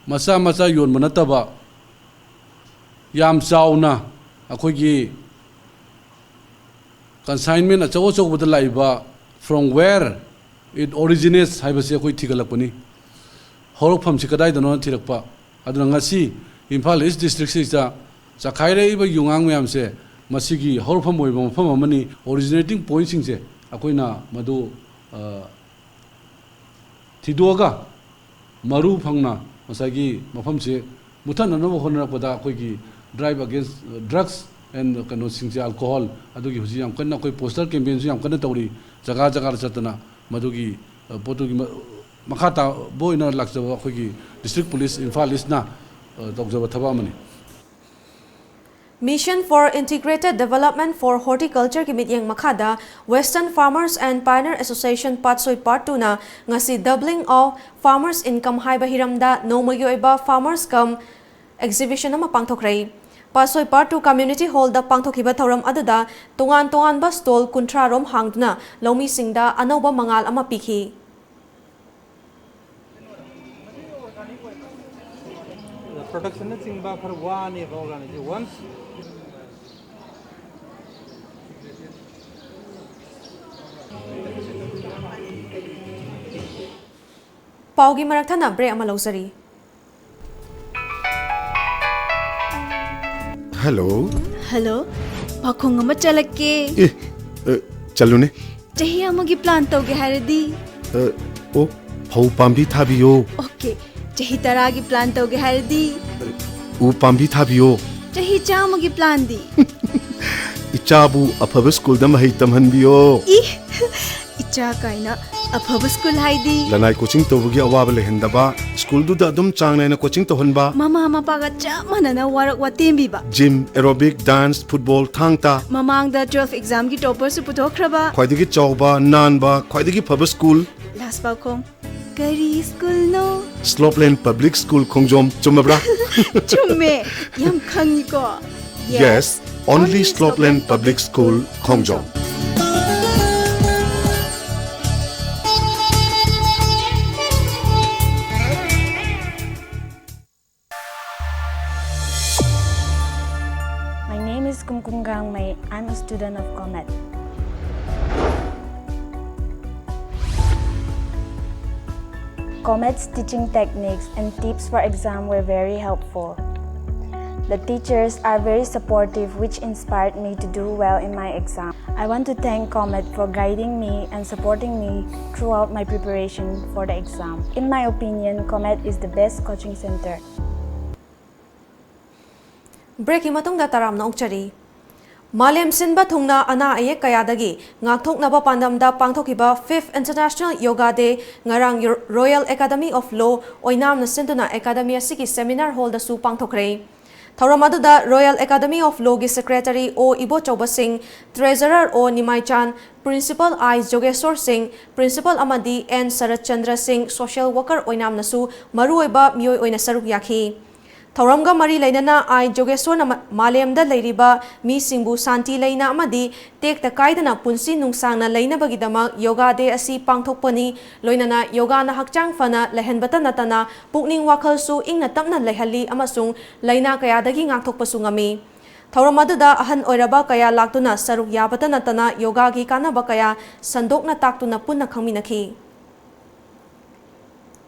ꯃꯆꯥ ꯃꯆꯥ ꯌꯣꯟꯕ ꯅꯠꯇꯕ, ꯌꯥꯝ ꯆꯥꯎꯅ ꯑꯩꯈꯣꯏꯒꯤ consignment ꯑꯆꯧ ꯑꯆꯧꯕꯗ ꯂꯥꯛꯏꯕ, from where it originates ꯍꯥꯏꯕꯁꯤ ꯑꯩꯈꯣꯏ ꯊꯤꯒꯠꯂꯛꯄꯅꯤ꯫ ꯍꯧꯔꯛꯐꯝꯁꯤ ꯀꯗꯥꯏꯗꯅꯣ ꯊꯤꯔꯛꯄ꯫ ꯑꯗꯨꯅ ꯉꯁꯤ ꯏꯝꯐꯥꯜ ꯏꯁ ꯗꯤꯁꯇ꯭ꯔꯤꯛꯁꯤꯗ ꯆꯈꯥꯏꯔꯛꯏꯕ ꯌꯨꯉꯥꯡ ꯃꯌꯥꯝꯁꯦ, ꯃꯁꯤꯒꯤ ꯍꯧꯔꯛꯐꯝ ꯑꯣꯏꯕ ꯃꯐꯝ ꯑꯃꯅꯤ꯫ Originating pointꯁꯤꯡꯁꯦ ꯑꯩꯈꯣꯏꯅ ꯃꯗꯨ, ꯑ, ꯊꯤꯗꯣꯛꯑꯒ ꯃꯔꯨ ꯐꯪꯅ ꯉꯁꯥꯏꯒꯤ ꯃꯐꯝꯁꯦ ꯃꯨꯠꯊꯠꯅꯅꯕ ꯍꯣꯠꯅꯔꯛꯄꯗ ꯑꯩꯈꯣꯏꯒꯤ drive against drugs and ꯀꯩꯅꯣꯁꯤꯡꯁꯦ, alcohol, ꯑꯗꯨꯒꯤ ꯍꯧꯖꯤꯛ ꯌꯥꯝ ꯀꯟꯅ ꯑꯩꯈꯣꯏ poster campaignꯁꯨ ꯌꯥꯝ ꯀꯟꯅ ꯇꯧꯔꯤ꯫ ꯖꯒꯥ ꯖꯒꯥꯗ ꯆꯠꯇꯅ ꯃꯗꯨꯒꯤ ꯄꯣꯠꯇꯨꯒꯤ ꯃꯈꯥ ꯇꯥꯕ ꯑꯣꯏꯅ ꯂꯥꯛꯆꯕ ꯑꯩꯈꯣꯏꯒꯤ district police, ꯏꯝꯐꯥꯜ ꯏꯁꯅ ꯇꯧꯖꯕ ꯊꯕꯛ ꯑꯃꯅꯤ꯫ Mission for Integrated Development for Horticultureꯒꯤ ꯃꯤꯠꯌꯦꯡ ꯃꯈꯥꯗ Western Farmers and Pioneer Association Patsoi Part Twoꯅ ꯉꯁꯤ Doubling of Farmers Income ꯍꯥꯏꯕ ꯍꯤꯔꯝꯗ ꯅꯣꯡꯃꯒꯤ ꯑꯣꯏꯕ Farmers cum Exhibition ꯑꯃ ꯄꯥꯡꯊꯣꯛꯈ꯭ꯔꯦ꯫ ꯄꯥꯠꯁꯣꯏ Part Two Community Hallꯗ ꯄꯥꯡꯊꯣꯛꯈꯤꯕ ꯊꯧꯔꯝ ꯑꯗꯨꯗ ꯇꯣꯉꯥꯟ ꯇꯣꯉꯥꯟꯕ stall ꯀꯨꯟꯊ꯭ꯔꯥ ꯔꯣꯝ ꯍꯥꯡꯗꯨꯅ ꯂꯧꯃꯤꯁꯤꯡꯗ ꯑꯅꯧꯕ ꯃꯉꯥꯜ ꯑꯃ ꯄꯤꯈꯤ꯫ Productionꯅꯆꯤꯡꯕ ꯈꯔ ꯋꯥꯅꯦꯕ organization꯫ Once ꯄꯥꯎꯒꯤ ꯃꯔꯛ ꯊꯠꯅ break ꯑꯃ ꯂꯧꯖꯔꯤ꯫ Hello꯫ Hello꯫ ꯄꯥꯈꯣꯡ ꯑꯃ ꯆꯠꯂꯛꯀꯦ꯫ ꯑꯦ, ꯑ, ꯆꯠꯂꯨꯅꯦ꯫ ꯆꯍꯤ ꯑꯃꯒꯤ plan ꯇꯧꯒꯦ ꯍꯥꯏꯔꯗꯤ? ꯑ, ꯑꯣ, ꯐꯧ ꯄꯥꯝꯕꯤ ꯊꯥꯕꯤꯌꯣ꯫ Okay꯫ ꯆꯍꯤ ꯇꯔꯥꯒꯤ plan ꯇꯧꯒꯦ ꯍꯥꯏꯔꯗꯤ? ꯎ ꯄꯥꯝꯕꯤ ꯊꯥꯕꯤꯌꯣ꯫ ꯆꯍꯤ ꯆꯥꯝꯃꯒꯤ planꯗꯤ? ꯏꯆꯥꯕꯨ ꯑꯐꯕ schoolꯗ ꯃꯍꯩ ꯇꯝꯍꯟꯕꯤꯌꯣ꯫ ꯏ! ꯏꯆꯥ ꯀꯥꯏꯅ꯫ ꯑꯐꯕ school ꯍꯥꯏꯗꯤ? ꯂꯅꯥꯏ coaching ꯇꯧꯕꯒꯤ ꯑꯋꯥꯕ ꯂꯩꯍꯟꯗꯕ, schoolꯗꯨꯗ ꯑꯗꯨꯝ ꯆꯥꯡ ꯅꯥꯏꯅ coaching ꯇꯧꯍꯟꯕ꯫ ꯃꯃꯥ ꯃꯄꯥꯒ ꯆꯞ ꯃꯥꯟꯅꯅ work ꯋꯥꯇꯦꯝꯕꯤꯕ꯫ Gym, aerobic, dance, football, ꯊꯥꯡ ꯇꯥ꯫ ꯃꯃꯥꯡꯗ twelve examꯒꯤ topperꯁꯨ ꯄꯨꯊꯣꯛꯈ꯭ꯔꯕ꯫ ꯈ꯭ꯋꯥꯏꯗꯒꯤ ꯆꯥꯎꯕ, ꯅꯥꯟꯕ, ꯈ꯭ꯋꯥꯏꯗꯒꯤ ꯐꯕ school꯫ Last ꯄꯥꯎꯈꯣꯡ꯫ ꯀꯔꯤ schoolꯅꯣ? Slopeland Public School ꯈꯣꯡꯖꯣꯝ, ꯆꯨꯝꯃꯕ꯭ꯔꯥ? ꯆꯨꯝꯃꯦ꯫ ꯌꯥꯝ ꯈꯪꯉꯤꯀꯣ? Yes, only Slopeland Public School Khongjom. My name is Kumkum Gangmei. I'm a student of COMET. COMET's teaching techniques and tips for exam were very helpful. The teachers are very supportive, which inspired me to do well in my exam. I want to thank COMET for guiding me and supporting me throughout my preparation for the exam. In my opinion, COMET is the best coaching center. Breakꯀꯤ ꯃꯇꯨꯡꯗ ꯇꯔꯥꯝꯅ ꯑꯣꯛꯆꯔꯤ꯫ ꯃꯥꯂꯦꯝ ꯁꯤꯟꯕ ꯊꯨꯡꯅ ꯑꯅꯥ ꯑꯌꯦꯛ ꯀꯌꯥꯗꯒꯤ ꯉꯥꯛꯊꯣꯛꯅꯕ ꯄꯥꯟꯗꯝꯗ ꯄꯥꯡꯊꯣꯛꯈꯤꯕ Fifth International Yoga Day ꯉꯔꯥꯡ Royal Academy of Law ꯑꯣꯏꯅꯥꯝꯅ ꯁꯤꯟꯗꯨꯅ ꯑꯦꯀꯥꯗꯃꯤ ꯑꯁꯤꯒꯤ seminar hall ꯗꯁꯨ ꯄꯥꯡꯊꯣꯛꯈ꯭ꯔꯦ꯫ ꯊꯧꯔꯝ ꯑꯗꯨꯗ Royal Academy of Law ꯒꯤ Secretary ꯑꯣ ꯏꯕꯣꯆꯧꯕ ꯁꯤꯡ, Treasurer ꯑꯣ ꯅꯤꯃꯥꯏꯆꯥꯟ, Principal ꯑꯥꯏ ꯖꯣꯒꯦꯁꯣꯔ ꯁꯤꯡ, Principal ꯑꯃꯗꯤ ꯑꯦꯟ ꯁꯔꯠꯆꯟꯗ꯭ꯔ ꯁꯤꯡ, Social Worker ꯑꯣꯏꯅꯥꯝꯅꯁꯨ ꯃꯔꯨꯑꯣꯏꯕ ꯃꯤꯑꯣꯏ ꯑꯣꯏꯅ ꯁꯔꯨꯛ ꯌꯥꯈꯤ꯫ ꯊꯧꯔꯝꯒ ꯃꯔꯤ ꯂꯩꯅꯅ ꯑꯥꯏ ꯖꯣꯒꯦꯁꯣꯔꯅ ꯃ-, ꯃꯥꯂꯦꯝꯗ ꯂꯩꯔꯤꯕ ꯃꯤꯁꯤꯡꯕꯨ ꯁꯥꯟꯇꯤ ꯂꯩꯅ ꯑꯃꯗꯤ ꯇꯦꯛꯇ ꯀꯥꯏꯗꯅ ꯄꯨꯟꯁꯤ ꯅꯨꯡꯁꯥꯡꯅ ꯂꯩꯅꯕꯒꯤꯗꯃꯛ Yoga Day ꯑꯁꯤ ꯄꯥꯡꯊꯣꯛꯄꯅꯤ꯫ ꯂꯣꯏꯅꯅ ꯌꯣꯒꯥꯅ ꯍꯛꯆꯥꯡ ꯐꯅ ꯂꯩꯍꯟꯕꯇ ꯅꯠꯇꯅ ꯄꯨꯛꯅꯤꯡ ꯋꯥꯈꯜꯁꯨ ꯏꯪꯅ ꯇꯞꯅ ꯂꯩꯍꯜꯂꯤ ꯑꯃꯁꯨꯡ ꯂꯥꯏꯅꯥ ꯀꯌꯥꯗꯒꯤ ꯉꯥꯛꯊꯣꯛꯄꯁꯨ ꯉꯝꯃꯤ꯫ ꯊꯧꯔꯝ ꯑꯗꯨꯗ ꯑꯍꯟ ꯑꯣꯏꯔꯕ ꯀꯌꯥ ꯂꯥꯛꯇꯨꯅ ꯁꯔꯨꯛ ꯌꯥꯕꯇ ꯅꯠꯇꯅ ꯌꯣꯒꯥꯒꯤ ꯀꯥꯟꯅꯕ ꯀꯌꯥ ꯁꯟꯗꯣꯛꯅ ꯇꯥꯛꯇꯨꯅ ꯄꯨꯟꯅ ꯈꯪꯃꯤꯟꯅꯈꯤ꯫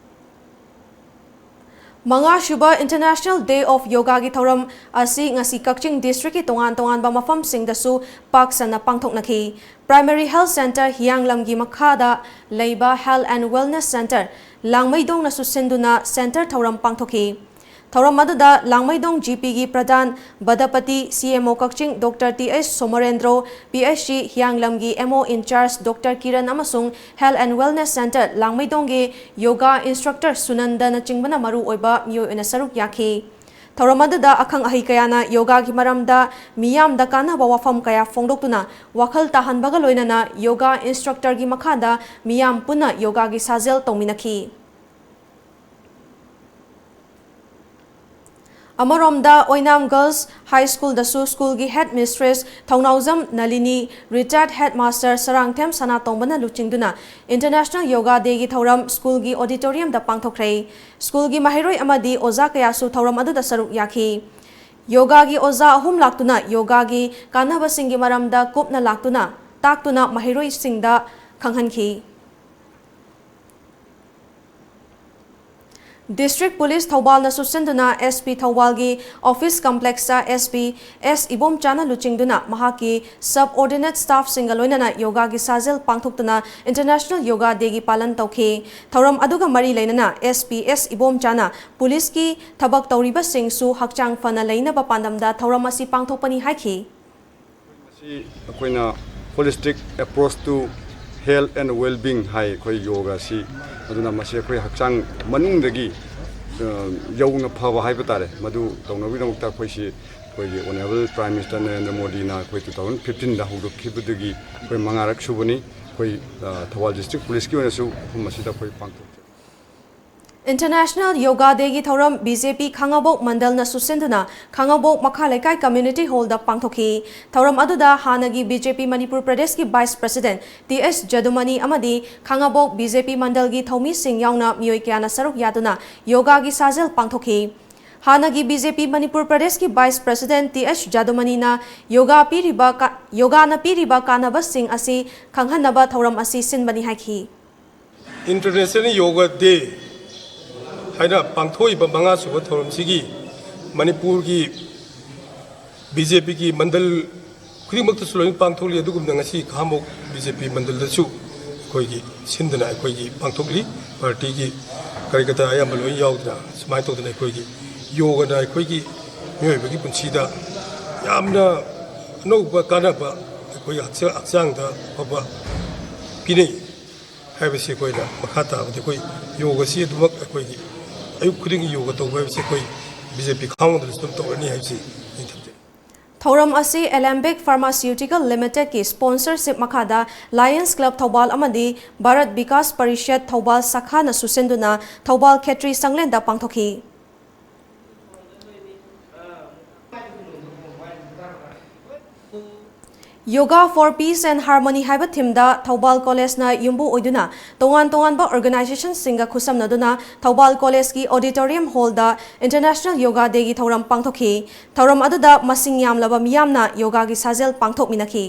ꯃꯉꯥꯁꯨꯕ International Day of Yoga ꯒꯤ ꯊꯧꯔꯝ ꯑꯁꯤ ꯉꯁꯤ ꯀꯛꯆꯤꯡ district ꯀꯤ ꯇꯣꯉꯥꯟ ꯇꯣꯉꯥꯟꯕ ꯃꯐꯝꯁꯤꯡꯗꯁꯨ ꯄꯥꯛ ꯁꯟꯅ ꯄꯥꯡꯊꯣꯛꯅꯈꯤ꯫ Primary Health Centre ꯍꯤꯌꯥꯡꯂꯝꯒꯤ ꯃꯈꯥꯗ ꯂꯩꯕ Health and Wellness Centre ꯂꯥꯡꯃꯩꯗꯣꯡꯅꯁꯨ ꯁꯤꯟꯗꯨꯅ centre ꯊꯧꯔꯝ ꯄꯥꯡꯊꯣꯛꯈꯤ꯫ ꯊꯧꯔꯝ ꯑꯗꯨꯗ ꯂꯥꯡꯃꯩꯗꯣꯡ ꯖꯤ ꯄꯤ ꯒꯤ ꯄ꯭ꯔꯙꯥꯟ ꯕꯗꯄꯇꯤ, C M O Kakching doctor T H Somorendro, P H C ꯍꯤꯌꯥꯡꯂꯝꯒꯤ M O in charge doctor Kiran ꯑꯃꯁꯨꯡ Health and Wellness Centre ꯂꯥꯡꯃꯩꯗꯣꯡꯒꯤ yoga instructor ꯁꯨꯅꯟꯗꯅꯆꯤꯡꯕꯅ ꯃꯔꯨ ꯑꯣꯏꯕ ꯃꯤꯑꯣꯏ ꯑꯣꯏꯅ ꯁꯔꯨꯛ ꯌꯥꯈꯤ꯫ ꯊꯧꯔꯝ ꯑꯗꯨꯗ ꯑꯈꯪ ꯑꯍꯩ ꯀꯌꯥꯅ ꯌꯣꯒꯥꯒꯤ ꯃꯔꯝꯗ ꯃꯤꯌꯥꯝꯗ ꯀꯥꯟꯅꯕ ꯋꯥꯐꯝ ꯀꯌꯥ ꯐꯣꯡꯗꯣꯛꯇꯨꯅ ꯋꯥꯈꯜ ꯇꯥꯍꯟꯕꯒ ꯂꯣꯏꯅꯅ ꯌꯣꯒꯥ instructor ꯒꯤ ꯃꯈꯥꯗ ꯃꯤꯌꯥꯝ ꯄꯨꯟꯅ ꯌꯣꯒꯥꯒꯤ ꯁꯥꯖꯦꯜ ꯇꯧꯃꯤꯟꯅꯈꯤ꯫ ꯑꯃꯔꯣꯝꯗ ꯑꯣꯏꯅꯥꯝ Girls High School ꯗꯁꯨ school ꯒꯤ head mistress ꯊꯧꯅꯥꯎꯖꯝ ꯅꯂꯤꯅꯤ, retired headmaster ꯁꯔꯥꯡꯊꯦꯝ ꯁꯅꯥꯇꯣꯝꯕꯅ ꯂꯨꯆꯤꯡꯗꯨꯅ International Yoga Day ꯒꯤ ꯊꯧꯔꯝ school ꯒꯤ auditorium ꯗ ꯄꯥꯡꯊꯣꯛꯈ꯭ꯔꯦ꯫ School ꯒꯤ ꯃꯍꯩꯔꯣꯏ ꯑꯃꯗꯤ ꯑꯣꯖꯥ ꯀꯌꯥꯁꯨ ꯊꯧꯔꯝ ꯑꯗꯨꯗ ꯁꯔꯨꯛ ꯌꯥꯈꯤ꯫ ꯌꯣꯒꯥꯒꯤ ꯑꯣꯖꯥ ꯑꯍꯨꯝ ꯂꯥꯛꯇꯨꯅ ꯌꯣꯒꯥꯒꯤ ꯀꯥꯟꯅꯕꯁꯤꯡꯒꯤ ꯃꯔꯝꯗ ꯀꯨꯞꯅ ꯂꯥꯛꯇꯨꯅ ꯇꯥꯛꯇꯨꯅ ꯃꯍꯩꯔꯣꯏꯁꯤꯡꯗ ꯈꯪꯍꯟꯈꯤ꯫ District Police ꯊꯧꯕꯥꯜꯅꯁꯨ ꯁꯤꯟꯗꯨꯅ S P ꯊꯧꯕꯥꯜꯒꯤ office complex ꯇ S P S ꯏꯕꯣꯝꯆꯥꯅ ꯂꯨꯆꯤꯡꯗꯨꯅ ꯃꯍꯥꯛꯀꯤ subordinate staff ꯁꯤꯡꯒ ꯂꯣꯏꯅꯅ ꯌꯣꯒꯥꯒꯤ ꯁꯥꯖꯦꯜ ꯄꯥꯡꯊꯣꯛꯇꯨꯅ International Yoga Day ꯒꯤ ꯄꯥꯂꯟ ꯇꯧꯈꯤ꯫ ꯊꯧꯔꯝ ꯑꯗꯨꯒ ꯃꯔꯤ ꯂꯩꯅꯅ S P S ꯏꯕꯣꯝꯆꯥꯅ police ꯀꯤ ꯊꯕꯛ ꯇꯧꯔꯤꯕꯁꯤꯡꯁꯨ ꯍꯛꯆꯥꯡ ꯐꯅ ꯂꯩꯅꯕ ꯄꯥꯟꯗꯝꯗ ꯊꯧꯔꯝ ꯑꯁꯤ ꯄꯥꯡꯊꯣꯛꯄꯅꯤ ꯍꯥꯏꯈꯤ꯫ ꯑꯩꯈꯣꯏꯅ holistic approach to health and well-being ꯍꯥꯏ ꯑꯩꯈꯣꯏ ꯌꯣꯒꯥꯁꯤ꯫ ꯑꯗꯨꯅ ꯃꯁꯤ ꯑꯩꯈꯣꯏ ꯍꯛꯆꯥꯡ ꯃꯅꯨꯡꯗꯒꯤ, ꯑ, ꯌꯧꯅ ꯐꯕ ꯍꯥꯏꯕ ꯇꯥꯔꯦ, ꯃꯗꯨ ꯇꯧꯅꯕꯒꯤꯗꯃꯛꯇ ꯑꯩꯈꯣꯏꯁꯤ ꯑꯩꯈꯣꯏꯒꯤ Honourable Prime Minister ꯅꯔꯦꯟꯗ꯭ꯔ ꯃꯣꯗꯤꯅ ꯑꯩꯈꯣꯏ two thousand fifteen ꯗ ꯍꯧꯗꯣꯛꯈꯤꯕꯗꯒꯤ ꯑꯩꯈꯣꯏ ꯃꯉꯥꯔꯛ ꯁꯨꯕꯅꯤ꯫ ꯑꯩꯈꯣꯏ, ꯑ, ꯊꯧꯕꯥꯜ district police ꯀꯤ ꯑꯣꯏꯅꯁꯨ ꯃꯐꯝ ꯑꯁꯤꯗ ꯑꯩꯈꯣꯏ ꯄꯥꯡꯊꯣꯛꯆꯩ꯫ International Yoga Day ꯒꯤ ꯊꯧꯔꯝ BJP ꯈꯥꯉꯕꯣꯛ ꯃꯟꯗꯜꯅ ꯁꯨꯁꯤꯟꯗꯨꯅ ꯈꯥꯉꯕꯣꯛ ꯃꯈꯥ ꯂꯩꯀꯥꯏ community hall ꯗ ꯄꯥꯡꯊꯣꯛꯈꯤ꯫ ꯊꯧꯔꯝ ꯑꯗꯨꯗ ꯍꯥꯟꯅꯒꯤ BJP ꯃꯅꯤꯄꯨꯔ ꯄ꯭ꯔꯗꯦꯁꯀꯤ vice president ꯇꯤ ꯑꯦꯁ ꯖꯗꯨꯃꯅꯤ ꯑꯃꯗꯤ ꯈꯥꯉꯕꯣꯛ BJP ꯃꯟꯗꯜꯒꯤ ꯊꯧꯃꯤꯁꯤꯡ ꯌꯥꯎꯅ ꯃꯤꯑꯣꯏ ꯀꯌꯥꯅ ꯁꯔꯨꯛ ꯌꯥꯗꯨꯅ ꯌꯣꯒꯥꯒꯤ ꯁꯥꯖꯦꯜ ꯄꯥꯡꯊꯣꯛꯈꯤ꯫ ꯍꯥꯟꯅꯒꯤ BJP ꯃꯅꯤꯄꯨꯔ ꯄ꯭ꯔꯗꯦꯁꯀꯤ vice president ꯇꯤ ꯑꯦꯁ ꯖꯗꯨꯃꯅꯤꯅ ꯌꯣꯒꯥ ꯄꯤꯔꯤꯕ ꯀꯥ-, ꯌꯣꯒꯥꯅ ꯄꯤꯔꯤꯕ ꯀꯥꯟꯅꯕꯁꯤꯡ ꯑꯁꯤ ꯈꯪꯍꯟꯅꯕ ꯊꯧꯔꯝ ꯑꯁꯤ ꯁꯤꯟꯕꯅꯤ ꯍꯥꯏꯈꯤ꯫ International Yoga Day ꯍꯥꯏꯅ ꯄꯥꯡꯊꯣꯛꯏꯕ ꯃꯉꯥ ꯁꯨꯕ ꯊꯧꯔꯝꯁꯤꯒꯤ ꯃꯅꯤꯄꯨꯔꯒꯤ BJP ꯒꯤ ꯃꯟꯗꯜ ꯈꯨꯗꯤꯡꯃꯛꯇꯁꯨ ꯂꯣꯏꯅ ꯄꯥꯡꯊꯣꯛꯂꯤ꯫ ꯑꯗꯨꯒꯨꯝꯅ ꯉꯁꯤ ꯈꯥꯉꯕꯣꯛ BJP ꯃꯟꯗꯜꯗꯁꯨ ꯑꯩꯈꯣꯏꯒꯤ ꯁꯤꯟꯗꯨꯅ ꯑꯩꯈꯣꯏꯒꯤ ꯄꯥꯡꯊꯣꯛꯂꯤ꯫ Party ꯒꯤ ꯀꯔꯤꯀꯊ ꯑꯌꯥꯝꯕ ꯂꯣꯏ ꯌꯥꯎꯗꯅ ꯁꯨꯃꯥꯏꯅ ꯇꯧꯗꯅ ꯑꯩꯈꯣꯏꯒꯤ ꯌꯣꯒꯅ ꯑꯩꯈꯣꯏꯒꯤ ꯃꯤꯑꯣꯏꯕꯒꯤ ꯄꯨꯟꯁꯤꯗ ꯌꯥꯝꯅ ꯑꯅꯧꯕ ꯀꯥꯟꯅꯕ, ꯑꯩꯈꯣꯏꯒꯤ ꯍꯛꯆꯥ-, ꯍꯛꯆꯥꯡꯗ ꯑꯐꯕ ꯄꯤꯅꯩ ꯍꯥꯏꯕꯁꯤ ꯑꯩꯈꯣꯏꯅ ꯃꯈꯥ ꯇꯥꯕꯗꯤ ꯑꯩꯈꯣꯏ ꯌꯣꯒꯁꯤ ꯑꯗꯨꯃꯛ ꯑꯩꯈꯣꯏꯒꯤ ꯑꯌꯨꯛ ꯈꯨꯗꯤꯡꯒꯤ ꯌꯣꯒ ꯇꯧꯕ ꯍꯥꯏꯕꯁꯤ ꯑꯩꯈꯣꯏ BJP ꯈꯥꯉꯕꯣꯛ ꯃꯟꯗꯜꯗꯁꯨ ꯑꯗꯨꯝ ꯇꯧꯔꯅꯤ ꯍꯥꯏꯕꯁꯤ ꯑꯩ ꯊꯝꯖꯒꯦ꯫ ꯊꯧꯔꯝ ꯑꯁꯤ Alembic Pharmaceutical Limited ꯀꯤ sponsorship ꯃꯈꯥꯗ Lions Club ꯊꯧꯕꯥꯜ ꯑꯃꯗꯤ ꯚꯥꯔꯠ ꯕꯤꯀꯥꯁ ꯄꯔꯤꯁꯠ ꯊꯧꯕꯥꯜ ꯁꯥꯈꯥꯅ ꯁꯨꯁꯤꯟꯗꯨꯅ ꯊꯧꯕꯥꯜ ꯈꯦꯇ꯭ꯔꯤ ꯁꯪꯂꯦꯟꯗ ꯄꯥꯡꯊꯣꯛꯈꯤ꯫ Yoga for Peace and Harmony ꯍꯥꯏꯕ theme ꯗ ꯊꯧꯕꯥꯜ college ꯅ ꯌꯨꯝꯕꯨ ꯑꯣꯏꯗꯨꯅ ꯇꯣꯉꯥꯟ ꯇꯣꯉꯥꯟꯕ organization ꯁꯤꯡꯒ ꯈꯨꯠꯁꯝꯅꯗꯨꯅ ꯊꯧꯕꯥꯜ college ꯀꯤ auditorium hall ꯗ International Yoga Day ꯒꯤ ꯊꯧꯔꯝ ꯄꯥꯡꯊꯣꯛꯈꯤ꯫ ꯊꯧꯔꯝ ꯑꯗꯨꯗ ꯃꯁꯤꯡ ꯌꯥꯝꯂꯕ ꯃꯤꯌꯥꯝꯅ ꯌꯣꯒꯥꯒꯤ ꯁꯥꯖꯦꯜ ꯄꯥꯡꯊꯣꯛꯃꯤꯟꯅꯈꯤ꯫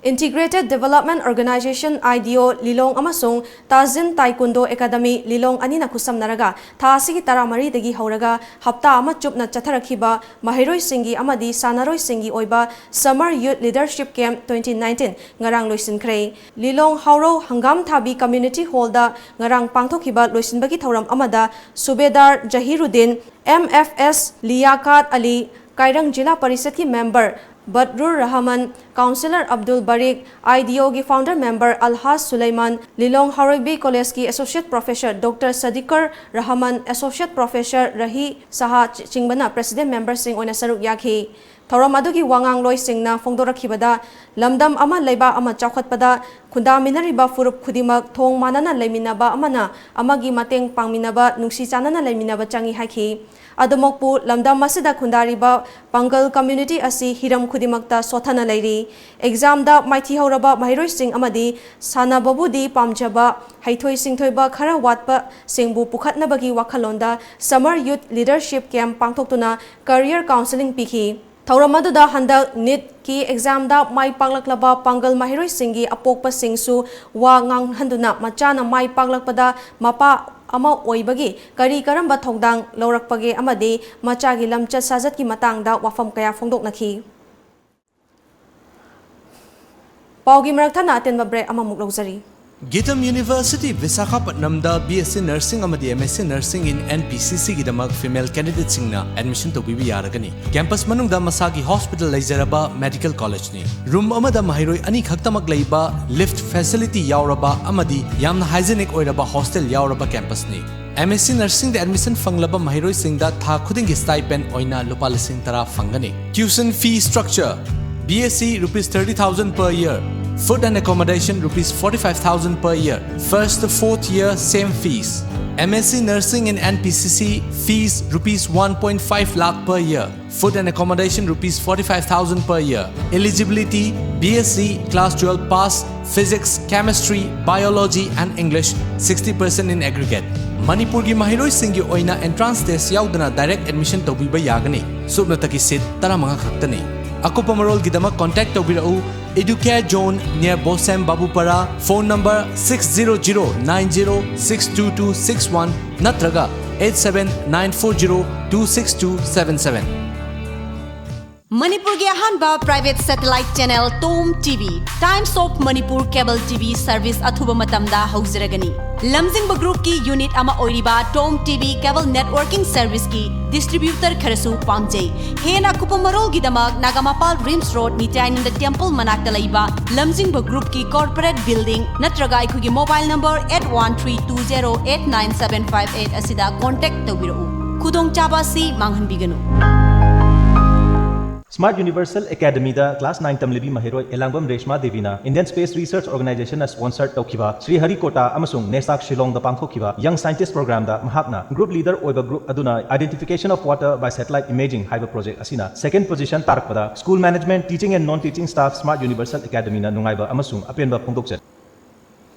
Integrated Development Organization, IDO, ꯂꯤꯂꯣꯡ ꯑꯃꯁꯨꯡ ꯇꯥꯖꯤꯟ Taekwondo Academy, ꯂꯤꯂꯣꯡ ꯑꯅꯤꯅ ꯈꯨꯠꯁꯝꯅꯔꯒ ꯊꯥ ꯑꯁꯤꯒꯤ ꯇꯔꯥꯃꯔꯤꯗꯒꯤ ꯍꯧꯔꯒ ꯍꯞꯇꯥ ꯑꯃ ꯆꯨꯞꯅ ꯆꯠꯊꯔꯛꯈꯤꯕ ꯃꯍꯩꯔꯣꯏꯁꯤꯡꯒꯤ ꯑꯃꯗꯤ ꯁꯥꯟꯅꯔꯣꯏꯁꯤꯡꯒꯤ ꯑꯣꯏꯕ Summer Youth Leadership Camp twenty nineteen ꯉꯔꯥꯡ ꯂꯣꯏꯁꯤꯟꯈ꯭ꯔꯦ꯫ ꯂꯤꯂꯣꯡ ꯍꯥꯎꯔꯧ ꯍꯪꯒꯥꯝ ꯊꯥꯕꯤ Community Hallꯗ ꯉꯔꯥꯡ ꯄꯥꯡꯊꯣꯛꯈꯤꯕ ꯂꯣꯏꯁꯤꯟꯕꯒꯤ ꯊꯧꯔꯝ ꯑꯃꯗ ꯁꯨꯕꯦꯗꯥꯔ ꯖꯍꯤꯔꯨꯗꯤꯟ, MFS ꯂꯤꯌꯥꯀꯥꯠ ꯑꯂꯤ, ꯀꯥꯏꯔꯪ ꯖꯤꯂꯥ ꯄꯔꯤꯁꯠꯀꯤ ꯃꯦꯝꯕꯔ ꯕꯗꯔꯨꯔ ꯔꯍꯃꯟ, ꯀꯥꯎꯟꯁꯤꯂꯔ ꯑꯕꯗꯨꯜ ꯕꯔꯤꯛ, IDOꯒꯤ founder member ꯑꯜꯍꯥꯖ ꯁꯨꯂꯩꯃꯥꯟ, ꯂꯤꯂꯣꯡ ꯍꯥꯎꯔꯩꯕꯤ ꯀꯣꯂꯦꯖꯀꯤ associate professor Doctor ꯁꯗꯤꯀꯔ Rahman, associate professor ꯔꯍꯤ ꯁꯍꯥ ꯆꯤꯡꯕꯅ president memberꯁꯤꯡ ꯑꯣꯏꯅ ꯁꯔꯨꯛ ꯌꯥꯈꯤ꯫ ꯊꯧꯔꯝ ꯑꯗꯨꯒꯤ ꯋꯥꯉꯥꯡꯂꯣꯏꯁꯤꯡꯅ ꯐꯣꯡꯗꯣꯔꯛꯈꯤꯕꯗ, ꯂꯝꯗꯝ ꯑꯃ ꯂꯩꯕꯥꯛ ꯑꯃ ꯆꯥꯎꯈꯠꯄꯗ ꯈꯨꯟꯗꯥꯃꯤꯟꯅꯔꯤꯕ ꯐꯨꯔꯨꯞ ꯈꯨꯗꯤꯡꯃꯛ ꯊꯣꯡ ꯃꯥꯟꯅꯅ ꯂꯩꯃꯤꯟꯅꯕ ꯑꯃꯅ ꯑꯃꯒꯤ ꯃꯇꯦꯡ ꯄꯥꯡꯃꯤꯟꯅꯕ, ꯅꯨꯡꯁꯤ ꯆꯥꯟꯅꯅ ꯂꯩꯃꯤꯟꯅꯕ ꯆꯪꯏ ꯍꯥꯏꯈꯤ꯫ ꯑꯗꯨꯃꯛꯄꯨ ꯂꯝꯗꯝ ꯑꯁꯤꯗ ꯈꯨꯟꯗꯥꯔꯤꯕ ꯄꯥꯡꯒꯜ community ꯑꯁꯤ ꯍꯤꯔꯝ ꯈꯨꯗꯤꯡꯃꯛꯇ ꯁꯣꯠꯊꯅ ꯂꯩꯔꯤ꯫ Examꯗ ꯃꯥꯏꯊꯤꯍꯧꯔꯕ ꯃꯍꯩꯔꯣꯏꯁꯤꯡ ꯑꯃꯗꯤ ꯁꯥꯟꯅꯕꯕꯨꯗꯤ ꯄꯥꯝꯖꯕ, ꯍꯩꯊꯣꯏ ꯁꯤꯡꯊꯣꯏꯕ ꯈꯔ ꯋꯥꯠꯄꯁꯤꯡꯕꯨ ꯄꯨꯈꯠꯅꯕꯒꯤ ꯋꯥꯈꯜꯂꯣꯟꯗ Summer Youth Leadership Camp ꯄꯥꯡꯊꯣꯛꯇꯨꯅ career counselling ꯄꯤꯈꯤ꯫ ꯊꯧꯔꯝ ꯑꯗꯨꯗ ꯍꯟꯗꯛ NEETꯀꯤ examꯗ ꯃꯥꯏ ꯄꯥꯛꯂꯛꯂꯕ ꯄꯥꯡꯒꯜ ꯃꯍꯩꯔꯣꯏꯁꯤꯡꯒꯤ ꯑꯄꯣꯛꯄꯁꯤꯡꯁꯨ ꯋꯥ ꯉꯥꯡꯍꯟꯗꯨꯅ ꯃꯆꯥꯅ ꯃꯥꯏ ꯄꯥꯛꯂꯛꯄꯗ ꯃꯄꯥ ꯑꯃ ꯑꯣꯏꯕꯒꯤ ꯀꯔꯤ ꯀꯔꯝꯕ ꯊꯧꯗꯥꯡ ꯂꯧꯔꯛꯄꯒꯦ ꯑꯃꯗꯤ ꯃꯆꯥꯒꯤ ꯂꯝꯆꯠ ꯁꯥꯖꯠꯀꯤ ꯃꯇꯥꯡꯗ ꯋꯥꯐꯝ ꯀꯌꯥ ꯐꯣꯡꯗꯣꯛꯅꯈꯤ꯫ ꯄꯥꯎꯒꯤ ꯃꯔꯛ ꯊꯠꯅ ꯑꯇꯦꯟꯕ break ꯑꯃꯃꯨꯛ ꯂꯧꯖꯔꯤ꯫ ꯒꯤꯇꯝ University ꯕꯤꯁꯥꯈꯥꯄꯠꯅꯝꯗ BSc Nursing ꯑꯃꯗꯤ MSc Nursing in NPCCꯒꯤꯗꯃꯛ female candidateꯁꯤꯡꯅ admission ꯇꯧꯕꯤꯕ ꯌꯥꯔꯒꯅꯤ꯫ Campus ꯃꯅꯨꯡꯗ ꯃꯁꯥꯒꯤ hospital ꯂꯩꯖꯔꯕ medical collegeꯅꯤ꯫ Room ꯑꯃꯗ ꯃꯍꯩꯔꯣꯏ ꯑꯅꯤ ꯈꯛꯇꯃꯛ ꯂꯩꯕ, lift facility ꯌꯥꯎꯔꯕ ꯑꯃꯗꯤ ꯌꯥꯝꯅ hygienic ꯑꯣꯏꯔꯕ hostel ꯌꯥꯎꯔꯕ campusꯅꯤ꯫ MSc Nursingꯗ admission ꯐꯪꯂꯕ ꯃꯍꯩꯔꯣꯏꯁꯤꯡꯗ ꯊꯥ ꯈꯨꯗꯤꯡꯒꯤ stipend ꯑꯣꯏꯅ ꯂꯨꯄꯥ ꯂꯤꯁꯤꯡ ꯇꯔꯥ ꯐꯪꯒꯅꯤ꯫ Tuition fee structure: BSc rupees thirty thousand per year, food and accommodation rupees forty-five thousand per year, first to fourth year same fees. MSc Nursing in NPCC fees rupees one point five lakh per year, food and accommodation rupees forty-five thousand per year. Eligibility: BSc class twelve pass, physics, chemistry, biology and English, sixty percent in aggregate. ꯃꯅꯤꯄꯨꯔꯒꯤ ꯃꯍꯩꯔꯣꯏꯁꯤꯡꯒꯤ ꯑꯣꯏꯅ entrance test ꯌꯥꯎꯗꯅ direct admission ꯇꯧꯕꯤꯕ ꯌꯥꯒꯅꯤ꯫ ꯁꯨꯞꯅꯇꯒꯤ seat ꯇꯔꯥꯃꯉꯥ ꯈꯛꯇꯅꯤ꯫ ꯑꯀꯨꯞꯄ ꯃꯔꯣꯜꯒꯤꯗꯃꯛ contact ꯇꯧꯕꯤꯔꯛꯎ, Educare Zone near Bosem Babupara, phone number six zero zero nine zero six two two six one ꯅꯠꯇ꯭ꯔꯒ eight seven nine four zero two six two seven seven꯫ ꯃꯅꯤꯄꯨꯔꯒꯤ ꯑꯍꯥꯟꯕ private satellite channel Tom T V, Times of Manipur cable T V service ꯑꯊꯨꯕ ꯃꯇꯝꯗ ꯍꯧꯖꯔꯒꯅꯤ꯫ ꯂꯝꯖꯤꯡꯕ groupꯀꯤ unit ꯑꯃ ꯑꯣꯏꯔꯤꯕ Tom T V cable networking serviceꯀꯤ distributor ꯈꯔꯁꯨ ꯄꯥꯝꯖꯩ꯫ ꯍꯦꯟꯅ ꯑꯀꯨꯞꯄ ꯃꯔꯣꯜꯒꯤꯗꯃꯛ ꯅꯥꯒꯥꯃꯄꯥꯜ RIMS Road ꯅꯤꯇ꯭ꯌꯥꯅꯟꯗ temple ꯃꯅꯥꯛꯇ ꯂꯩꯕ ꯂꯝꯖꯤꯡꯕ groupꯀꯤ corporate building ꯅꯠꯇ꯭ꯔꯒ ꯑꯩꯈꯣꯏꯒꯤ mobile number eight one three two zero eight nine seven five eight ꯑꯁꯤꯗ contact ꯇꯧꯕꯤꯔꯛꯎ꯫ ꯈꯨꯗꯣꯡꯆꯥꯕ ꯑꯁꯤ ꯃꯥꯡꯍꯟꯕꯤꯒꯅꯨ꯫ Smart Universal Academyꯗ class nine ꯇꯝꯂꯤꯕꯤ ꯃꯍꯩꯔꯣꯏ ꯑꯦꯂꯥꯡꯕꯝ Reshma ꯗꯦꯕꯤꯅ Indian Space Research Organizationꯅ sponsor ꯇꯧꯈꯤꯕ ꯁ꯭ꯔꯤꯍꯔꯤꯀꯣꯇꯥ ꯑꯃꯁꯨꯡ ꯅꯦꯁꯥꯛ ꯁꯤꯂꯣꯡꯗ ꯄꯥꯡꯊꯣꯛꯈꯤꯕ Young Scientist Programꯗ ꯃꯍꯥꯛꯅ group leader ꯑꯣꯏꯕ group ꯑꯗꯨꯅ Identification of Water by Satellite Imaging ꯍꯥꯏꯕ project ꯑꯁꯤꯅ second position ꯇꯥꯔꯛꯄꯗ school management, teaching and non-teaching staff, Smart Universal Academyꯅ ꯅꯨꯡꯉꯥꯏꯕ ꯑꯃꯁꯨꯡ ꯑꯄꯦꯟꯕ ꯐꯣꯡꯗꯣꯛꯆꯔꯤ꯫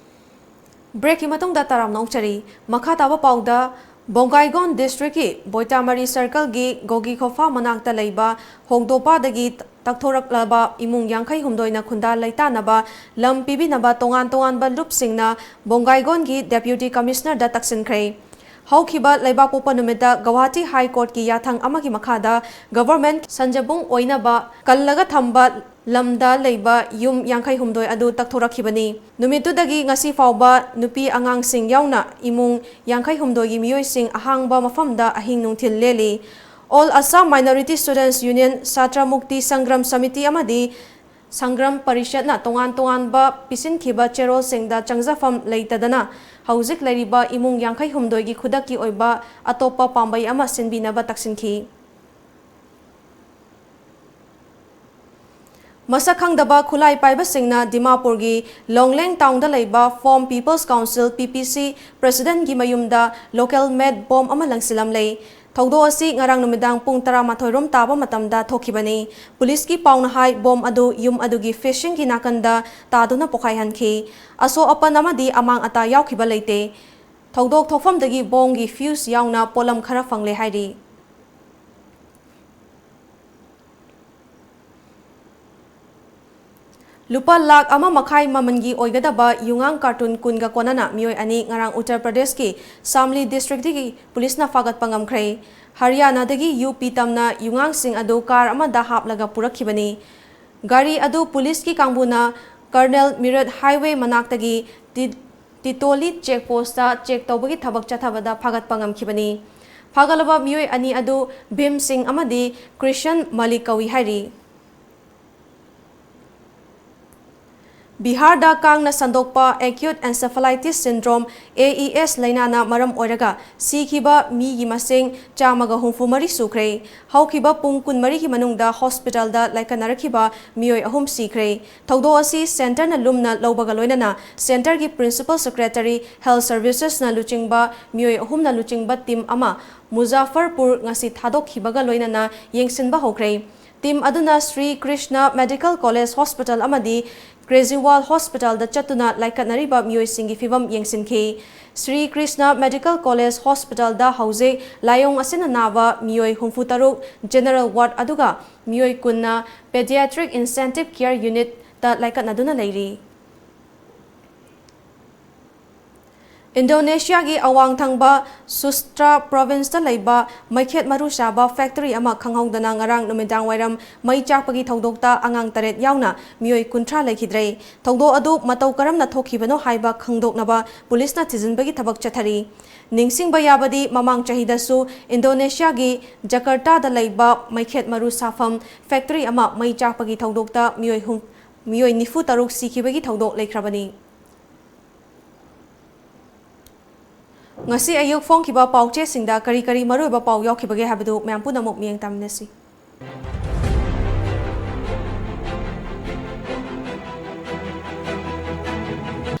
Breakꯀꯤ ꯃꯇꯨꯡꯗ ꯇꯔꯥꯝꯅ ꯑꯣꯛꯆꯔꯤ꯫ ꯃꯈꯥ ꯇꯥꯕ ꯄꯥꯎꯗ, ꯕꯣꯡꯒꯥꯏꯒꯣꯟ districtꯀꯤ ꯕꯣꯏꯇꯥꯃꯔꯤ circleꯒꯤ ꯒꯣꯒꯤꯈꯣꯐꯥ ꯃꯅꯥꯛꯇ ꯂꯩꯕ ꯍꯣꯡꯗꯣꯄꯥꯗꯒꯤ ꯇꯛꯊꯣꯔꯛꯂꯕ ꯏꯃꯨꯡ ꯌꯥꯡꯈꯩ ꯍꯨꯝꯗꯣꯏꯅ ꯈꯨꯟꯗꯥ ꯂꯩꯇꯥꯅꯕ ꯂꯝ ꯄꯤꯕꯤꯅꯕ ꯇꯣꯉꯥꯟ ꯇꯣꯉꯥꯟꯕ ꯂꯨꯞꯁꯤꯡꯅ ꯕꯣꯡꯒꯥꯏꯒꯣꯟꯒꯤ Deputy Commissionerꯗ ꯇꯛꯁꯤꯟꯈ꯭ꯔꯦ꯫ ꯍꯧꯈꯤꯕ ꯂꯩꯕꯥꯛꯄꯣꯛꯄ ꯅꯨꯃꯤꯠꯇ ꯒꯧꯍꯥꯇꯤ High Courtꯀꯤ ꯌꯥꯊꯪ ꯑꯃꯒꯤ ꯃꯈꯥꯗ government ꯁꯟꯖꯕꯨꯡ ꯑꯣꯏꯅꯕ ꯀꯜꯂꯒ ꯊꯝꯕ ꯂꯝꯗ ꯂꯩꯕ ꯌꯨꯝ ꯌꯥꯡꯈꯩ ꯍꯨꯝꯗꯣꯏ ꯑꯗꯨ ꯇꯛꯊꯣꯔꯛꯈꯤꯕꯅꯤ꯫ ꯅꯨꯃꯤꯠꯇꯨꯗꯒꯤ ꯉꯁꯤ ꯐꯥꯎꯕ ꯅꯨꯄꯤ ꯑꯉꯥꯡꯁꯤꯡ ꯌꯥꯎꯅ ꯏꯃꯨꯡ ꯌꯥꯡꯈꯩ ꯍꯨꯝꯗꯣꯏꯒꯤ ꯃꯤꯑꯣꯏꯁꯤꯡ ꯑꯍꯥꯡꯕ ꯃꯐꯝꯗ ꯑꯍꯤꯡ ꯅꯨꯡꯊꯤꯜ ꯂꯦꯜꯂꯤ꯫ All Assam Minority Students Union, ꯁꯥꯇ꯭ꯔ ꯃꯨꯛꯇꯤ ꯁꯪꯒ꯭ꯔꯝ ꯁꯃꯤꯇꯤ ꯑꯃꯗꯤ ꯁꯪꯒ꯭ꯔꯝ ꯄꯔꯤꯁꯠꯅ ꯇꯣꯉꯥꯟ ꯇꯣꯉꯥꯟꯕ ꯄꯤꯁꯤꯟꯈꯤꯕ ꯆꯦꯔꯣꯜꯁꯤꯡꯗ ꯆꯪꯖꯐꯝ ꯂꯩꯇꯗꯅ ꯍꯧꯖꯤꯛ ꯂꯩꯔꯤꯕ ꯏꯃꯨꯡ ꯌꯥꯡꯈꯩ ꯍꯨꯝꯗꯣꯏꯒꯤ ꯈꯨꯗꯛꯀꯤ ꯑꯣꯏꯕ ꯑꯇꯣꯞꯄ ꯄꯥꯝꯕꯩ ꯑꯃ ꯁꯤꯟꯕꯤꯅꯕ ꯇꯛꯁꯤꯟꯈꯤ꯫ ꯃꯁꯛ ꯈꯪꯗꯕ ꯈꯨꯠꯂꯥꯏ ꯄꯥꯏꯕꯁꯤꯡꯅ ꯗꯤꯃꯥꯄꯨꯔꯒꯤ ꯂꯣꯡꯂꯦꯡ townꯗ ꯂꯩꯕ Phom People's Council, P P C, presidentꯀꯤ ꯃꯌꯨꯝꯗ local made bomb ꯑꯃ ꯂꯪꯁꯤꯜꯂꯝꯂꯦ꯫ ꯊꯧꯗꯣꯛ ꯑꯁꯤ ꯉꯔꯥꯡ ꯅꯨꯃꯤꯗꯥꯡ ꯄꯨꯡ ꯇꯔꯥꯃꯥꯊꯣꯏ ꯔꯣꯝ ꯇꯥꯕ ꯃꯇꯝꯗ ꯊꯣꯛꯈꯤꯕꯅꯤ꯫ ꯄꯨꯂꯤꯁꯀꯤ ꯄꯥꯎꯅ ꯍꯥꯏ, bomb ꯑꯗꯨ ꯌꯨꯝ ꯑꯗꯨꯒꯤ facingꯒꯤ ꯅꯥꯀꯟꯗ ꯇꯥꯗꯨꯅ ꯄꯣꯈꯥꯏꯍꯟꯈꯤ꯫ ꯑꯁꯣꯛ ꯑꯄꯟ ꯑꯃꯗꯤ ꯑꯃꯥꯡ ꯑꯇꯥ ꯌꯥꯎꯈꯤꯕ ꯂꯩꯇꯦ꯫ ꯊꯧꯗꯣꯛ ꯊꯣꯛꯐꯝꯗꯒꯤ bombꯒꯤ fuse ꯌꯥꯎꯅ ꯄꯣꯠꯂꯝ ꯈꯔ ꯐꯪꯂꯦ ꯍꯥꯏꯔꯤ꯫ ꯂꯨꯄꯥ ꯂꯥꯈ ꯑꯃ ꯃꯈꯥꯏ ꯃꯃꯜꯒꯤ ꯑꯣꯏꯒꯗꯕ ꯌꯨꯉꯥꯡ ꯀꯥꯔꯇꯨꯟ ꯀꯨꯟꯒ ꯀꯣꯟꯅꯅ ꯃꯤꯑꯣꯏ ꯑꯅꯤ ꯉꯔꯥꯡ ꯎꯠꯇꯔ ꯄ꯭ꯔꯗꯦꯁꯀꯤ ꯁꯥꯝꯂꯤ ꯗꯤꯁꯇ꯭ꯔꯤꯛꯇꯒꯤ ꯄꯨꯂꯤꯁꯅ ꯐꯥꯒꯠꯄ ꯉꯝꯈ꯭ꯔꯦ꯫ ꯍꯔꯤꯌꯥꯅꯥꯗꯒꯤ ꯌꯨ ꯄꯤ ꯇꯝꯅ ꯌꯨꯉꯥꯡꯁꯤꯡ ꯑꯗꯨ ꯀꯥꯔ ꯑꯃꯗ ꯍꯥꯞꯂꯒ ꯄꯨꯔꯛꯈꯤꯕꯅꯤ꯫ ꯒꯥꯔꯤ ꯑꯗꯨ ꯄꯨꯂꯤꯁꯀꯤ ꯀꯥꯡꯕꯨꯅ ꯀꯔꯅꯦꯜ ꯃꯤꯔꯠ ꯍꯥꯏꯋꯦ ꯃꯅꯥꯛꯇꯒꯤ ꯇꯤ-, ꯇꯤꯇꯣꯂꯤ ꯆꯦꯛ ꯄꯣꯁꯇ ꯆꯦꯛ ꯇꯧꯕꯒꯤ ꯊꯕꯛ ꯆꯠꯊꯕꯗ ꯐꯥꯒꯠꯄ ꯉꯝꯈꯤꯕꯅꯤ꯫ ꯐꯥꯒꯠꯂꯕ ꯃꯤꯑꯣꯏ ꯑꯅꯤ ꯑꯗꯨ ꯚꯤꯝ ꯁꯤꯡ ꯑꯃꯗꯤ ꯀ꯭ꯔꯤꯁꯟ ꯃꯂꯤꯛ ꯀꯧꯏ ꯍꯥꯏꯔꯤ꯫ ꯕꯤꯍꯥꯔꯗ ꯀꯥꯡꯅ ꯁꯟꯗꯣꯛꯄ acute encephalitis syndrome, A E S, ꯂꯥꯏꯅꯥꯅ ꯃꯔꯝ ꯑꯣꯏꯔꯒ ꯁꯤꯈꯤꯕ ꯃꯤꯒꯤ ꯃꯁꯤꯡ ꯆꯥꯝꯃꯒ ꯍꯨꯝꯐꯨ ꯃꯔꯤ ꯁꯨꯈ꯭ꯔꯦ꯫ ꯍꯧꯈꯤꯕ ꯄꯨꯡ ꯀꯨꯟꯃꯔꯤꯒꯤ ꯃꯅꯨꯡꯗ ꯍꯣꯁꯄꯤꯇꯥꯜꯗ ꯂꯥꯏꯀꯠꯅꯔꯛꯈꯤꯕ ꯃꯤꯑꯣꯏ ꯑꯍꯨꯝ ꯁꯤꯈ꯭ꯔꯦ꯫ ꯊꯧꯗꯣꯛ ꯑꯁꯤ ꯁꯦꯟꯇꯔꯅ ꯂꯨꯝꯅ ꯂꯧꯕꯒ ꯂꯣꯏꯅꯅ ꯁꯦꯟꯇꯔꯒꯤ Principal Secretary, Health Servicesꯅ ꯂꯨꯆꯤꯡꯕ ꯃꯤꯑꯣꯏ ꯑꯍꯨꯝꯅ ꯂꯨꯆꯤꯡꯕ ꯇꯤꯝ ꯑꯃ ꯃꯨꯖꯥꯐꯔꯄꯨꯔ ꯉꯁꯤ ꯊꯥꯗꯣꯛꯈꯤꯕꯒ ꯂꯣꯏꯅꯅ ꯌꯦꯡꯁꯤꯟꯕ ꯍꯧꯈ꯭ꯔꯦ꯫ ꯇꯤꯝ ꯑꯗꯨꯅ Shri Krishna medical college hospital ꯑꯃꯗꯤ ꯀ꯭ꯔꯦꯖꯤꯋꯥꯜ ꯍꯣꯁꯄꯤꯇꯥꯜꯗ ꯆꯠꯇꯨꯅ ꯂꯥꯏꯀꯠꯅꯔꯤꯕ ꯃꯤꯑꯣꯏꯁꯤꯡꯒꯤ ꯐꯤꯚꯝ ꯌꯦꯡꯁꯤꯟꯈꯤ꯫ ꯁ꯭ꯔꯤ ꯀ꯭ꯔꯤꯁꯅ ꯃꯦꯗꯤꯀꯦꯜ ꯀꯣꯂꯦꯖ ꯍꯣꯁꯄꯤꯇꯥꯜꯗ ꯍꯧꯖꯤꯛ ꯂꯥꯏꯑꯣꯡ ꯑꯁꯤꯅ ꯅꯥꯕ ꯃꯤꯑꯣꯏ ꯍꯨꯝꯐꯨ ꯇꯔꯨꯛ general ward ꯑꯗꯨꯒ ꯃꯤꯑꯣꯏ ꯀꯨꯟꯅ Pediatric Intensive Care Unitꯇ ꯂꯥꯏꯀꯠꯅꯗꯨꯅ ꯂꯩꯔꯤ꯫ ꯏꯟꯗꯣꯅꯦꯁꯤꯌꯥꯒꯤ ꯑꯋꯥꯡ ꯊꯪꯕ ꯁꯨꯁꯇ꯭ꯔꯥ ꯄ꯭ꯔꯣꯚꯤꯟꯁꯇ ꯂꯩꯕ ꯃꯩꯈꯦꯠ ꯃꯔꯨ ꯁꯥꯕ ꯐꯦꯛꯇꯔꯤ ꯑꯃ ꯈꯪꯍꯧꯗꯅ ꯉꯔꯥꯡ ꯅꯨꯃꯤꯗꯥꯡ ꯋꯥꯏꯔꯝ ꯃꯩ ꯆꯥꯛꯄꯒꯤ ꯊꯧꯗꯣꯛꯇ ꯑꯉꯥꯡ ꯇꯔꯦꯠ ꯌꯥꯎꯅ ꯃꯤꯑꯣꯏ ꯀꯨꯟꯊ꯭ꯔꯥ ꯂꯩꯈꯤꯗ꯭ꯔꯦ꯫ ꯊꯧꯗꯣꯛ ꯑꯗꯨ ꯃꯇꯧ ꯀꯔꯝꯅ ꯊꯣꯛꯈꯤꯕꯅꯣ ꯍꯥꯏꯕ ꯈꯪꯗꯣꯛꯅꯕ ꯄꯨꯂꯤꯁꯅ ꯊꯤꯖꯤꯟꯕꯒꯤ ꯊꯕꯛ ꯆꯠꯊꯔꯤ꯫ ꯅꯤꯡꯁꯤꯡꯕ ꯌꯥꯕꯗꯤ, ꯃꯃꯥꯡ ꯆꯍꯤꯗꯁꯨ ꯏꯟꯗꯣꯅꯦꯁꯤꯌꯥꯒꯤ ꯖꯀꯔꯇꯥꯗ ꯂꯩꯕ ꯃꯩꯈꯦꯠ ꯃꯔꯨ ꯁꯥꯐꯝ ꯐꯦꯛꯇꯔꯤ ꯑꯃ ꯃꯩ ꯆꯥꯛꯄꯒꯤ ꯊꯧꯗꯣꯛꯇ ꯃꯤꯑꯣꯏ ꯍꯨꯝ-, ꯃꯤꯑꯣꯏ ꯅꯤꯐꯨ ꯇꯔꯨꯛ ꯁꯤꯈꯤꯕꯒꯤ ꯊꯧꯗꯣꯛ ꯂꯩꯈ꯭ꯔꯕꯅꯤ꯫ ꯉꯁꯤ ꯑꯌꯨꯛ ꯐꯣꯡꯈꯤꯕ ꯄꯥꯎꯆꯦꯁꯤꯡꯗ ꯀꯔꯤ ꯀꯔꯤ ꯃꯔꯨꯑꯣꯏꯕ ꯄꯥꯎ ꯌꯥꯎꯈꯤꯕꯒꯦ ꯍꯥꯏꯕꯗꯨ ꯃꯌꯥꯝ ꯄꯨꯝꯅꯃꯛ ꯃꯤꯠꯌꯦꯡ ꯇꯥꯃꯤꯟꯅꯁꯤ꯫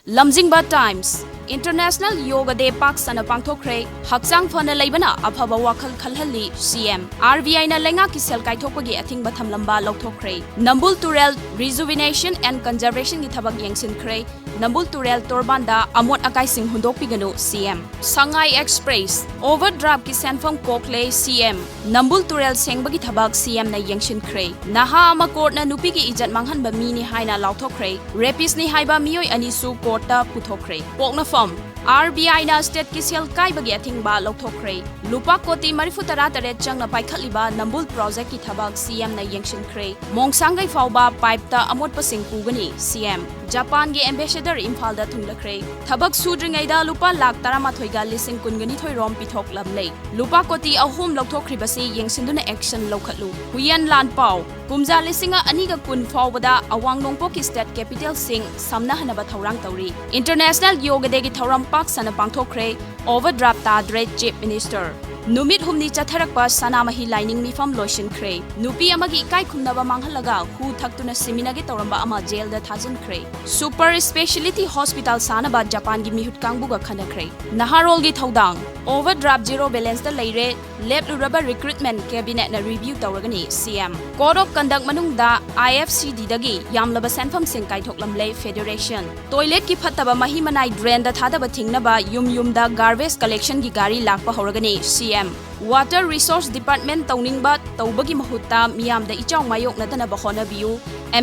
ꯂꯝꯖꯤꯡꯕ ꯇꯥꯏꯝꯁ, International Yoga Day ꯄꯥꯛ ꯁꯟꯅ ꯄꯥꯡꯊꯣꯛꯈ꯭ꯔꯦ꯫ ꯍꯛꯆꯥꯡ ꯐꯅ ꯂꯩꯕꯅ ꯑꯐꯕ ꯋꯥꯈꯜ ꯈꯜꯍꯜꯂꯤ, C M꯫ R B I ꯅ ꯂꯩꯉꯥꯛꯀꯤ ꯁꯦꯜ ꯀꯥꯏꯊꯣꯛꯄꯒꯤ ꯑꯊꯤꯡꯕ ꯊꯝꯂꯝꯕ ꯂꯧꯊꯣꯛꯈ꯭ꯔꯦ꯫ ꯅꯝꯕꯨꯜ ꯇꯨꯔꯦꯜ Rejuvenation and Conservation ꯒꯤ ꯊꯕꯛ ꯌꯦꯡꯁꯤꯟꯈ꯭ꯔꯦ꯫ ꯅꯝꯕꯨꯜ ꯇꯨꯔꯦꯜ ꯇꯣꯔꯕꯥꯟꯗ ꯑꯃꯣꯠ ꯑꯀꯥꯏꯁꯤꯡ ꯍꯨꯟꯗꯣꯛꯄꯤꯒꯅꯨ, C M꯫ ꯁꯉꯥꯏ Express Overdraft ꯀꯤ ꯁꯦꯟꯐꯝ ꯀꯣꯛꯂꯦ, C M꯫ ꯅꯝꯕꯨꯜ ꯇꯨꯔꯦꯜ ꯁꯦꯡꯕꯒꯤ ꯊꯕꯛ C M ꯅ ꯌꯦꯡꯁꯤꯟꯈ꯭ꯔꯦ꯫ ꯅꯍꯥ ꯑꯃ ꯀꯣꯔꯠꯅ ꯅꯨꯄꯤꯒꯤ ꯏꯖꯠ ꯃꯥꯡꯍꯟꯕ ꯃꯤꯅꯤ ꯍꯥꯏꯅ ꯂꯥꯎꯊꯣꯛꯈ꯭ꯔꯦ꯫ Rapist ꯅꯤ ꯍꯥꯏꯕ ꯃꯤꯑꯣꯏ ꯑꯅꯤꯁꯨ ꯀꯣꯔꯠꯇ ꯄꯨꯊꯣꯛꯈ꯭ꯔꯦ꯫ ꯄꯣꯛꯅꯐꯝ R B I ꯅ state ꯀꯤ ꯁꯦꯜ ꯀꯥꯏꯕꯒꯤ ꯑꯊꯤꯡꯕ ꯂꯧꯊꯣꯛꯈ꯭ꯔꯦ꯫ ꯂꯨꯄꯥ ꯀꯣꯇꯤ ꯃꯔꯤꯐꯨ ꯇꯔꯥ ꯇꯔꯦꯠ ꯆꯪꯅ ꯄꯥꯏꯈꯠꯂꯤꯕ ꯅꯝꯕꯨꯜ project ꯀꯤ ꯊꯕꯛ C M ꯅ ꯌꯦꯡꯁꯤꯟꯈ꯭ꯔꯦ꯫ ꯃꯣꯡꯁꯥꯡꯒꯩ ꯐꯥꯎꯕ pipe ꯇ ꯑꯃꯣꯠꯄꯁꯤꯡ ꯄꯨꯒꯅꯤ, C M꯫ ꯖꯄꯥꯟꯒꯤ ambassador ꯏꯝꯐꯥꯜꯗ ꯊꯨꯡꯂꯈ꯭ꯔꯦ꯫ ꯊꯕꯛ ꯁꯨꯗ꯭ꯔꯤꯉꯩꯗ ꯂꯨꯄꯥ ꯂꯥꯈ ꯇꯔꯥꯃꯥꯊꯣꯏꯒ ꯂꯤꯁꯤꯡ ꯀꯨꯟꯒ ꯅꯤꯊꯣꯏ ꯔꯣꯝ ꯄꯤꯊꯣꯛꯂꯝꯂꯦ꯫ ꯂꯨꯄꯥ ꯀꯣꯇꯤ ꯑꯍꯨꯝ ꯂꯧꯊꯣꯛꯈ꯭ꯔꯤꯕꯁꯤ ꯌꯦꯡꯁꯤꯟꯗꯨꯅ action ꯂꯧꯈꯠꯂꯨ꯫ ꯍꯨꯌꯦꯟ ꯂꯥꯟꯄꯥꯎ꯫ ꯀꯨꯝꯖꯥ ꯂꯤꯁꯤꯡ ꯑꯅꯤꯒ ꯀꯨꯟ ꯐꯥꯎꯕꯗ ꯑꯋꯥꯡ ꯅꯣꯡꯄꯣꯛꯀꯤ state capital ꯁꯤꯡ ꯁꯝꯅꯍꯟꯅꯕ ꯊꯧꯔꯥꯡ ꯇꯧꯔꯤ꯫ International Yoga Day ꯒꯤ ꯊꯧꯔꯝ ꯄꯥꯛ ꯁꯟꯅ ꯄꯥꯡꯊꯣꯛꯈ꯭ꯔꯦ꯫ Overdraft ꯇꯥꯗ꯭ꯔꯦ, Chief Minister꯫ ꯅꯨꯃꯤꯠ ꯍꯨꯝꯅꯤ ꯆꯠꯊꯔꯛꯄ ꯁꯅꯥꯃꯍꯤ ꯂꯥꯏꯅꯤꯡ ꯃꯤꯐꯝ ꯂꯣꯏꯁꯤꯟꯈ꯭ꯔꯦ꯫ ꯅꯨꯄꯤ ꯑꯃꯒꯤ ꯏꯀꯥꯏ ꯈꯨꯝꯅꯕ ꯃꯥꯡꯍꯜꯂꯒ ꯍꯨ ꯊꯛꯇꯨꯅ ꯁꯤꯃꯤꯟꯅꯒꯦ ꯇꯧꯔꯝꯕ ꯑꯃ ꯖꯦꯜꯗ ꯊꯥꯖꯤꯟꯈ꯭ꯔꯦ꯫ Super Speciality Hospital ꯁꯥꯅꯕ ꯖꯄꯥꯟꯒꯤ ꯃꯤꯍꯨꯠ ꯀꯥꯡꯕꯨꯒ ꯈꯟꯅꯈ꯭ꯔꯦ꯫ ꯅꯍꯥꯔꯣꯜꯒꯤ ꯊꯧꯗꯥꯡ꯫ Overdraft zero balance ꯇ ꯂꯩꯔꯦ꯫ ꯂꯦꯞꯂꯨꯔꯕ recruitment cabinet ꯅ review ꯇꯧꯔꯒꯅꯤ, C M꯫ Code of Conduct ꯃꯅꯨꯡꯗ I F C D ꯗꯒꯤ ꯌꯥꯝꯂꯕ ꯁꯦꯟꯐꯝꯁꯤꯡ ꯀꯥꯏꯊꯣꯛꯂꯝꯂꯦ, Federation꯫ Toilet ꯀꯤ ꯐꯠꯇꯕ ꯃꯍꯤ ꯃꯅꯥꯏ drain ꯗ ꯊꯥꯗꯕ ꯊꯤꯡꯅꯕ ꯌꯨꯝ ꯌꯨꯝꯗ garbage collection ꯒꯤ ꯒꯥꯔꯤ ꯂꯥꯛꯄ ꯍꯧꯔꯒꯅꯤ, C M꯫ Water Resource Department ꯇꯧꯅꯤꯡꯕ ꯇꯧꯕꯒꯤ ꯃꯍꯨꯠꯇ ꯃꯤꯌꯥꯝꯗ ꯏꯆꯥꯎ ꯃꯥꯌꯣꯛꯅꯗꯅꯕ ꯍꯣꯠꯅꯕꯤꯌꯨ,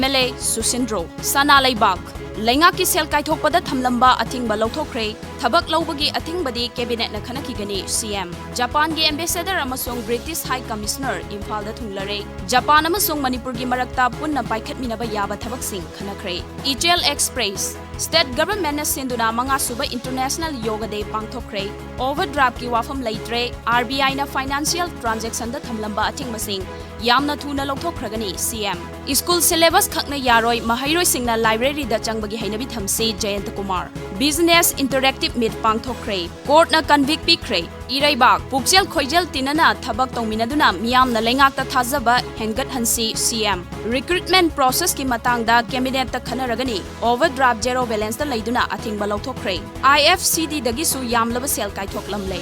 M L A ꯁꯨꯁꯤꯟꯗ꯭ꯔꯣ꯫ ꯁꯅꯥ ꯂꯩꯕꯥꯛ꯫ ꯂꯩꯉꯥꯛꯀꯤ ꯁꯦꯜ ꯀꯥꯏꯊꯣꯛꯄꯗ ꯊꯝꯂꯝꯕ ꯑꯊꯤꯡꯕ ꯂꯧꯊꯣꯛꯈ꯭ꯔꯦ꯫ ꯊꯕꯛ ꯂꯧꯕꯒꯤ ꯑꯊꯤꯡꯕꯗꯤ cabinet ꯅ ꯈꯟꯅꯈꯤꯒꯅꯤ, C M꯫ ꯖꯄꯥꯟꯒꯤ ambassador ꯑꯃꯁꯨꯡ British High Commissioner ꯏꯝꯐꯥꯜꯗ ꯊꯨꯡꯂꯔꯦ꯫ ꯖꯄꯥꯟ ꯑꯃꯁꯨꯡ ꯃꯅꯤꯄꯨꯔꯒꯤ ꯃꯔꯛꯇ ꯄꯨꯟꯅ ꯄꯥꯏꯈꯠꯃꯤꯟꯅꯕ ꯌꯥꯕ ꯊꯕꯛꯁꯤꯡ ꯈꯟꯅꯈ꯭ꯔꯦ꯫ ꯏꯆꯦꯜ Express꯫ State government ꯅ ꯁꯤꯟꯗꯨꯅ ꯃꯉꯥꯁꯨꯕ International Yoga Day ꯄꯥꯡꯊꯣꯛꯈ꯭ꯔꯦ꯫ Overdraft ꯀꯤ ꯋꯥꯐꯝ ꯂꯩꯇ꯭ꯔꯦ꯫ R B I ꯅ financial transaction ꯗ ꯊꯝꯂꯝꯕ ꯑꯊꯤꯡꯕꯁꯤꯡ ꯌꯥꯝꯅ ꯊꯨꯅ ꯂꯧꯊꯣꯛꯈ꯭ꯔꯒꯅꯤ, ꯁꯤ ꯑꯦꯝ꯫ ꯁ꯭ꯀꯨꯜ syllabus ꯈꯛꯅ ꯌꯥꯔꯣꯏ, ꯃꯍꯩꯔꯣꯏꯁꯤꯡꯅ library ꯗ ꯆꯪꯕꯒꯤ ꯍꯩꯅꯕꯤ ꯊꯝꯁꯤ, ꯖꯌꯟꯇ Kumar. Business interactive meet ꯄꯥꯡꯊꯣꯛꯈ꯭ꯔꯦ꯫ Court ꯅ convict ꯄꯤꯈ꯭ꯔꯦ꯫ ꯏꯔꯩꯕꯥꯛ, ꯄꯨꯛꯆꯦꯜ ꯈꯣꯏꯖꯦꯜ ꯇꯤꯟꯅꯅ ꯊꯕꯛ ꯇꯧꯃꯤꯟꯅꯗꯨꯅ ꯃꯤꯌꯥꯝꯅ ꯂꯩꯉꯥꯛꯇ ꯊꯥꯖꯕ ꯍꯦꯟꯒꯠꯍꯟꯁꯤ, ꯁꯤ ꯑꯦꯝ꯫ Recruitment process ꯀꯤ ꯃꯇꯥꯡꯗ cabinet ꯇ ꯈꯟꯅꯔꯒꯅꯤ꯫ Overdraft zero balance ꯇ ꯂꯩꯗꯨꯅ ꯑꯊꯤꯡꯕ ꯂꯧꯊꯣꯛꯈ꯭ꯔꯦ꯫ ꯑꯥꯏ ꯑꯦꯐ ꯁꯤ ꯗꯤ ꯗꯒꯤꯁꯨ ꯌꯥꯝꯂꯕ ꯁꯦꯜ ꯀꯥꯏꯊꯣꯛꯂꯝꯂꯦ꯫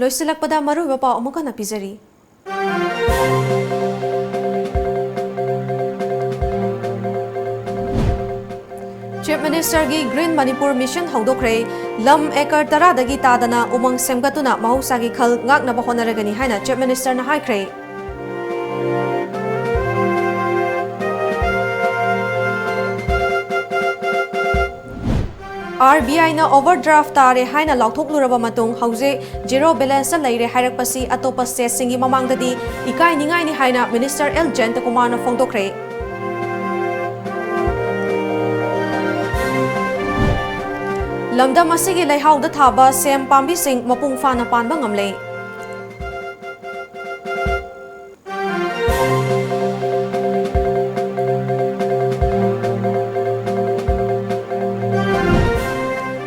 ꯂꯣꯏꯁꯤꯜꯂꯛꯄꯗ ꯃꯔꯨꯑꯣꯏꯕ ꯄꯥꯎ ꯑꯃꯨꯛ ꯍꯟꯅ ꯄꯤꯖꯔꯤ꯫ Chief Minister ꯒꯤ Green Manipur Mission ꯍꯧꯗꯣꯛꯈ꯭ꯔꯦ꯫ ꯂꯝ acre ꯇꯔꯥꯗꯒꯤ ꯇꯥꯗꯅ ꯎꯃꯪ ꯁꯦꯝꯒꯠꯇꯨꯅ ꯃꯍꯧꯁꯥꯒꯤ ꯈꯜ ꯉꯥꯛꯅꯕ ꯍꯣꯠꯅꯔꯒꯅꯤ ꯍꯥꯏꯅ Chief Minister ꯅ ꯍꯥꯏꯈ꯭ꯔꯦ꯫ ꯑꯥꯔ ꯕꯤ ꯑꯥꯏ ꯅ overdraft ꯇꯥꯔꯦ ꯍꯥꯏꯅ ꯂꯥꯎꯊꯣꯛꯂꯨꯔꯕ ꯃꯇꯨꯡ ꯍꯧꯖꯤꯛ zero balance ꯇ ꯂꯩꯔꯦ ꯍꯥꯏꯔꯛꯄꯁꯤ ꯑꯇꯣꯞꯄ state ꯁꯤꯡꯒꯤ ꯃꯃꯥꯡꯗꯗꯤ ꯏꯀꯥꯏ ꯅꯤꯡꯉꯥꯏꯅꯤ ꯍꯥꯏꯅ Minister ꯑꯦꯜ ꯖꯌꯟꯇ ꯀꯨꯃꯥꯔꯅ ꯐꯣꯡꯗꯣꯛꯈ꯭ꯔꯦ꯫ ꯂꯝꯗꯝ ꯑꯁꯤꯒꯤ ꯂꯩꯍꯥꯎꯗ ꯊꯥꯕ ꯁꯦꯝ ꯄꯥꯝꯕꯤꯁꯤꯡ ꯃꯄꯨꯡ ꯐꯥꯅ ꯄꯥꯟꯕ ꯉꯝꯂꯦ꯫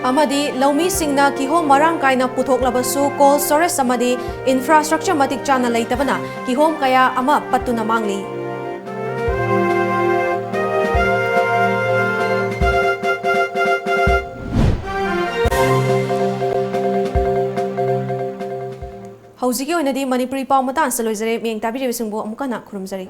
ꯑꯃꯗꯤ ꯂꯧꯃꯤꯁꯤꯡꯅ ꯀꯤꯍꯣꯝ ꯃꯔꯥꯡ ꯀꯥꯏꯅ ꯄꯨꯊꯣꯛꯂꯕꯁꯨ cold storage ꯑꯃꯗꯤ infrastructure ꯃꯇꯤꯛ ꯆꯥꯅ ꯂꯩꯇꯕꯅ ꯀꯤꯍꯣꯝ ꯀꯌꯥ ꯑꯃ ꯄꯠꯇꯨꯅ ꯃꯥꯡꯂꯤ꯫ ꯍꯧꯖꯤꯛꯀꯤ ꯑꯣꯏꯅꯗꯤ ꯃꯅꯤꯄꯨꯔꯤ ꯄꯥꯎ ꯃꯇꯥꯡ ꯑꯁꯤꯗ ꯂꯣꯏꯖꯔꯦ꯫ ꯃꯤꯠꯌꯦꯡ ꯇꯥꯕꯤꯔꯤꯕꯁꯤꯡꯕꯨ ꯑꯃꯨꯛ ꯍꯟꯅ ꯈꯨꯔꯨꯝꯖꯔꯤ꯫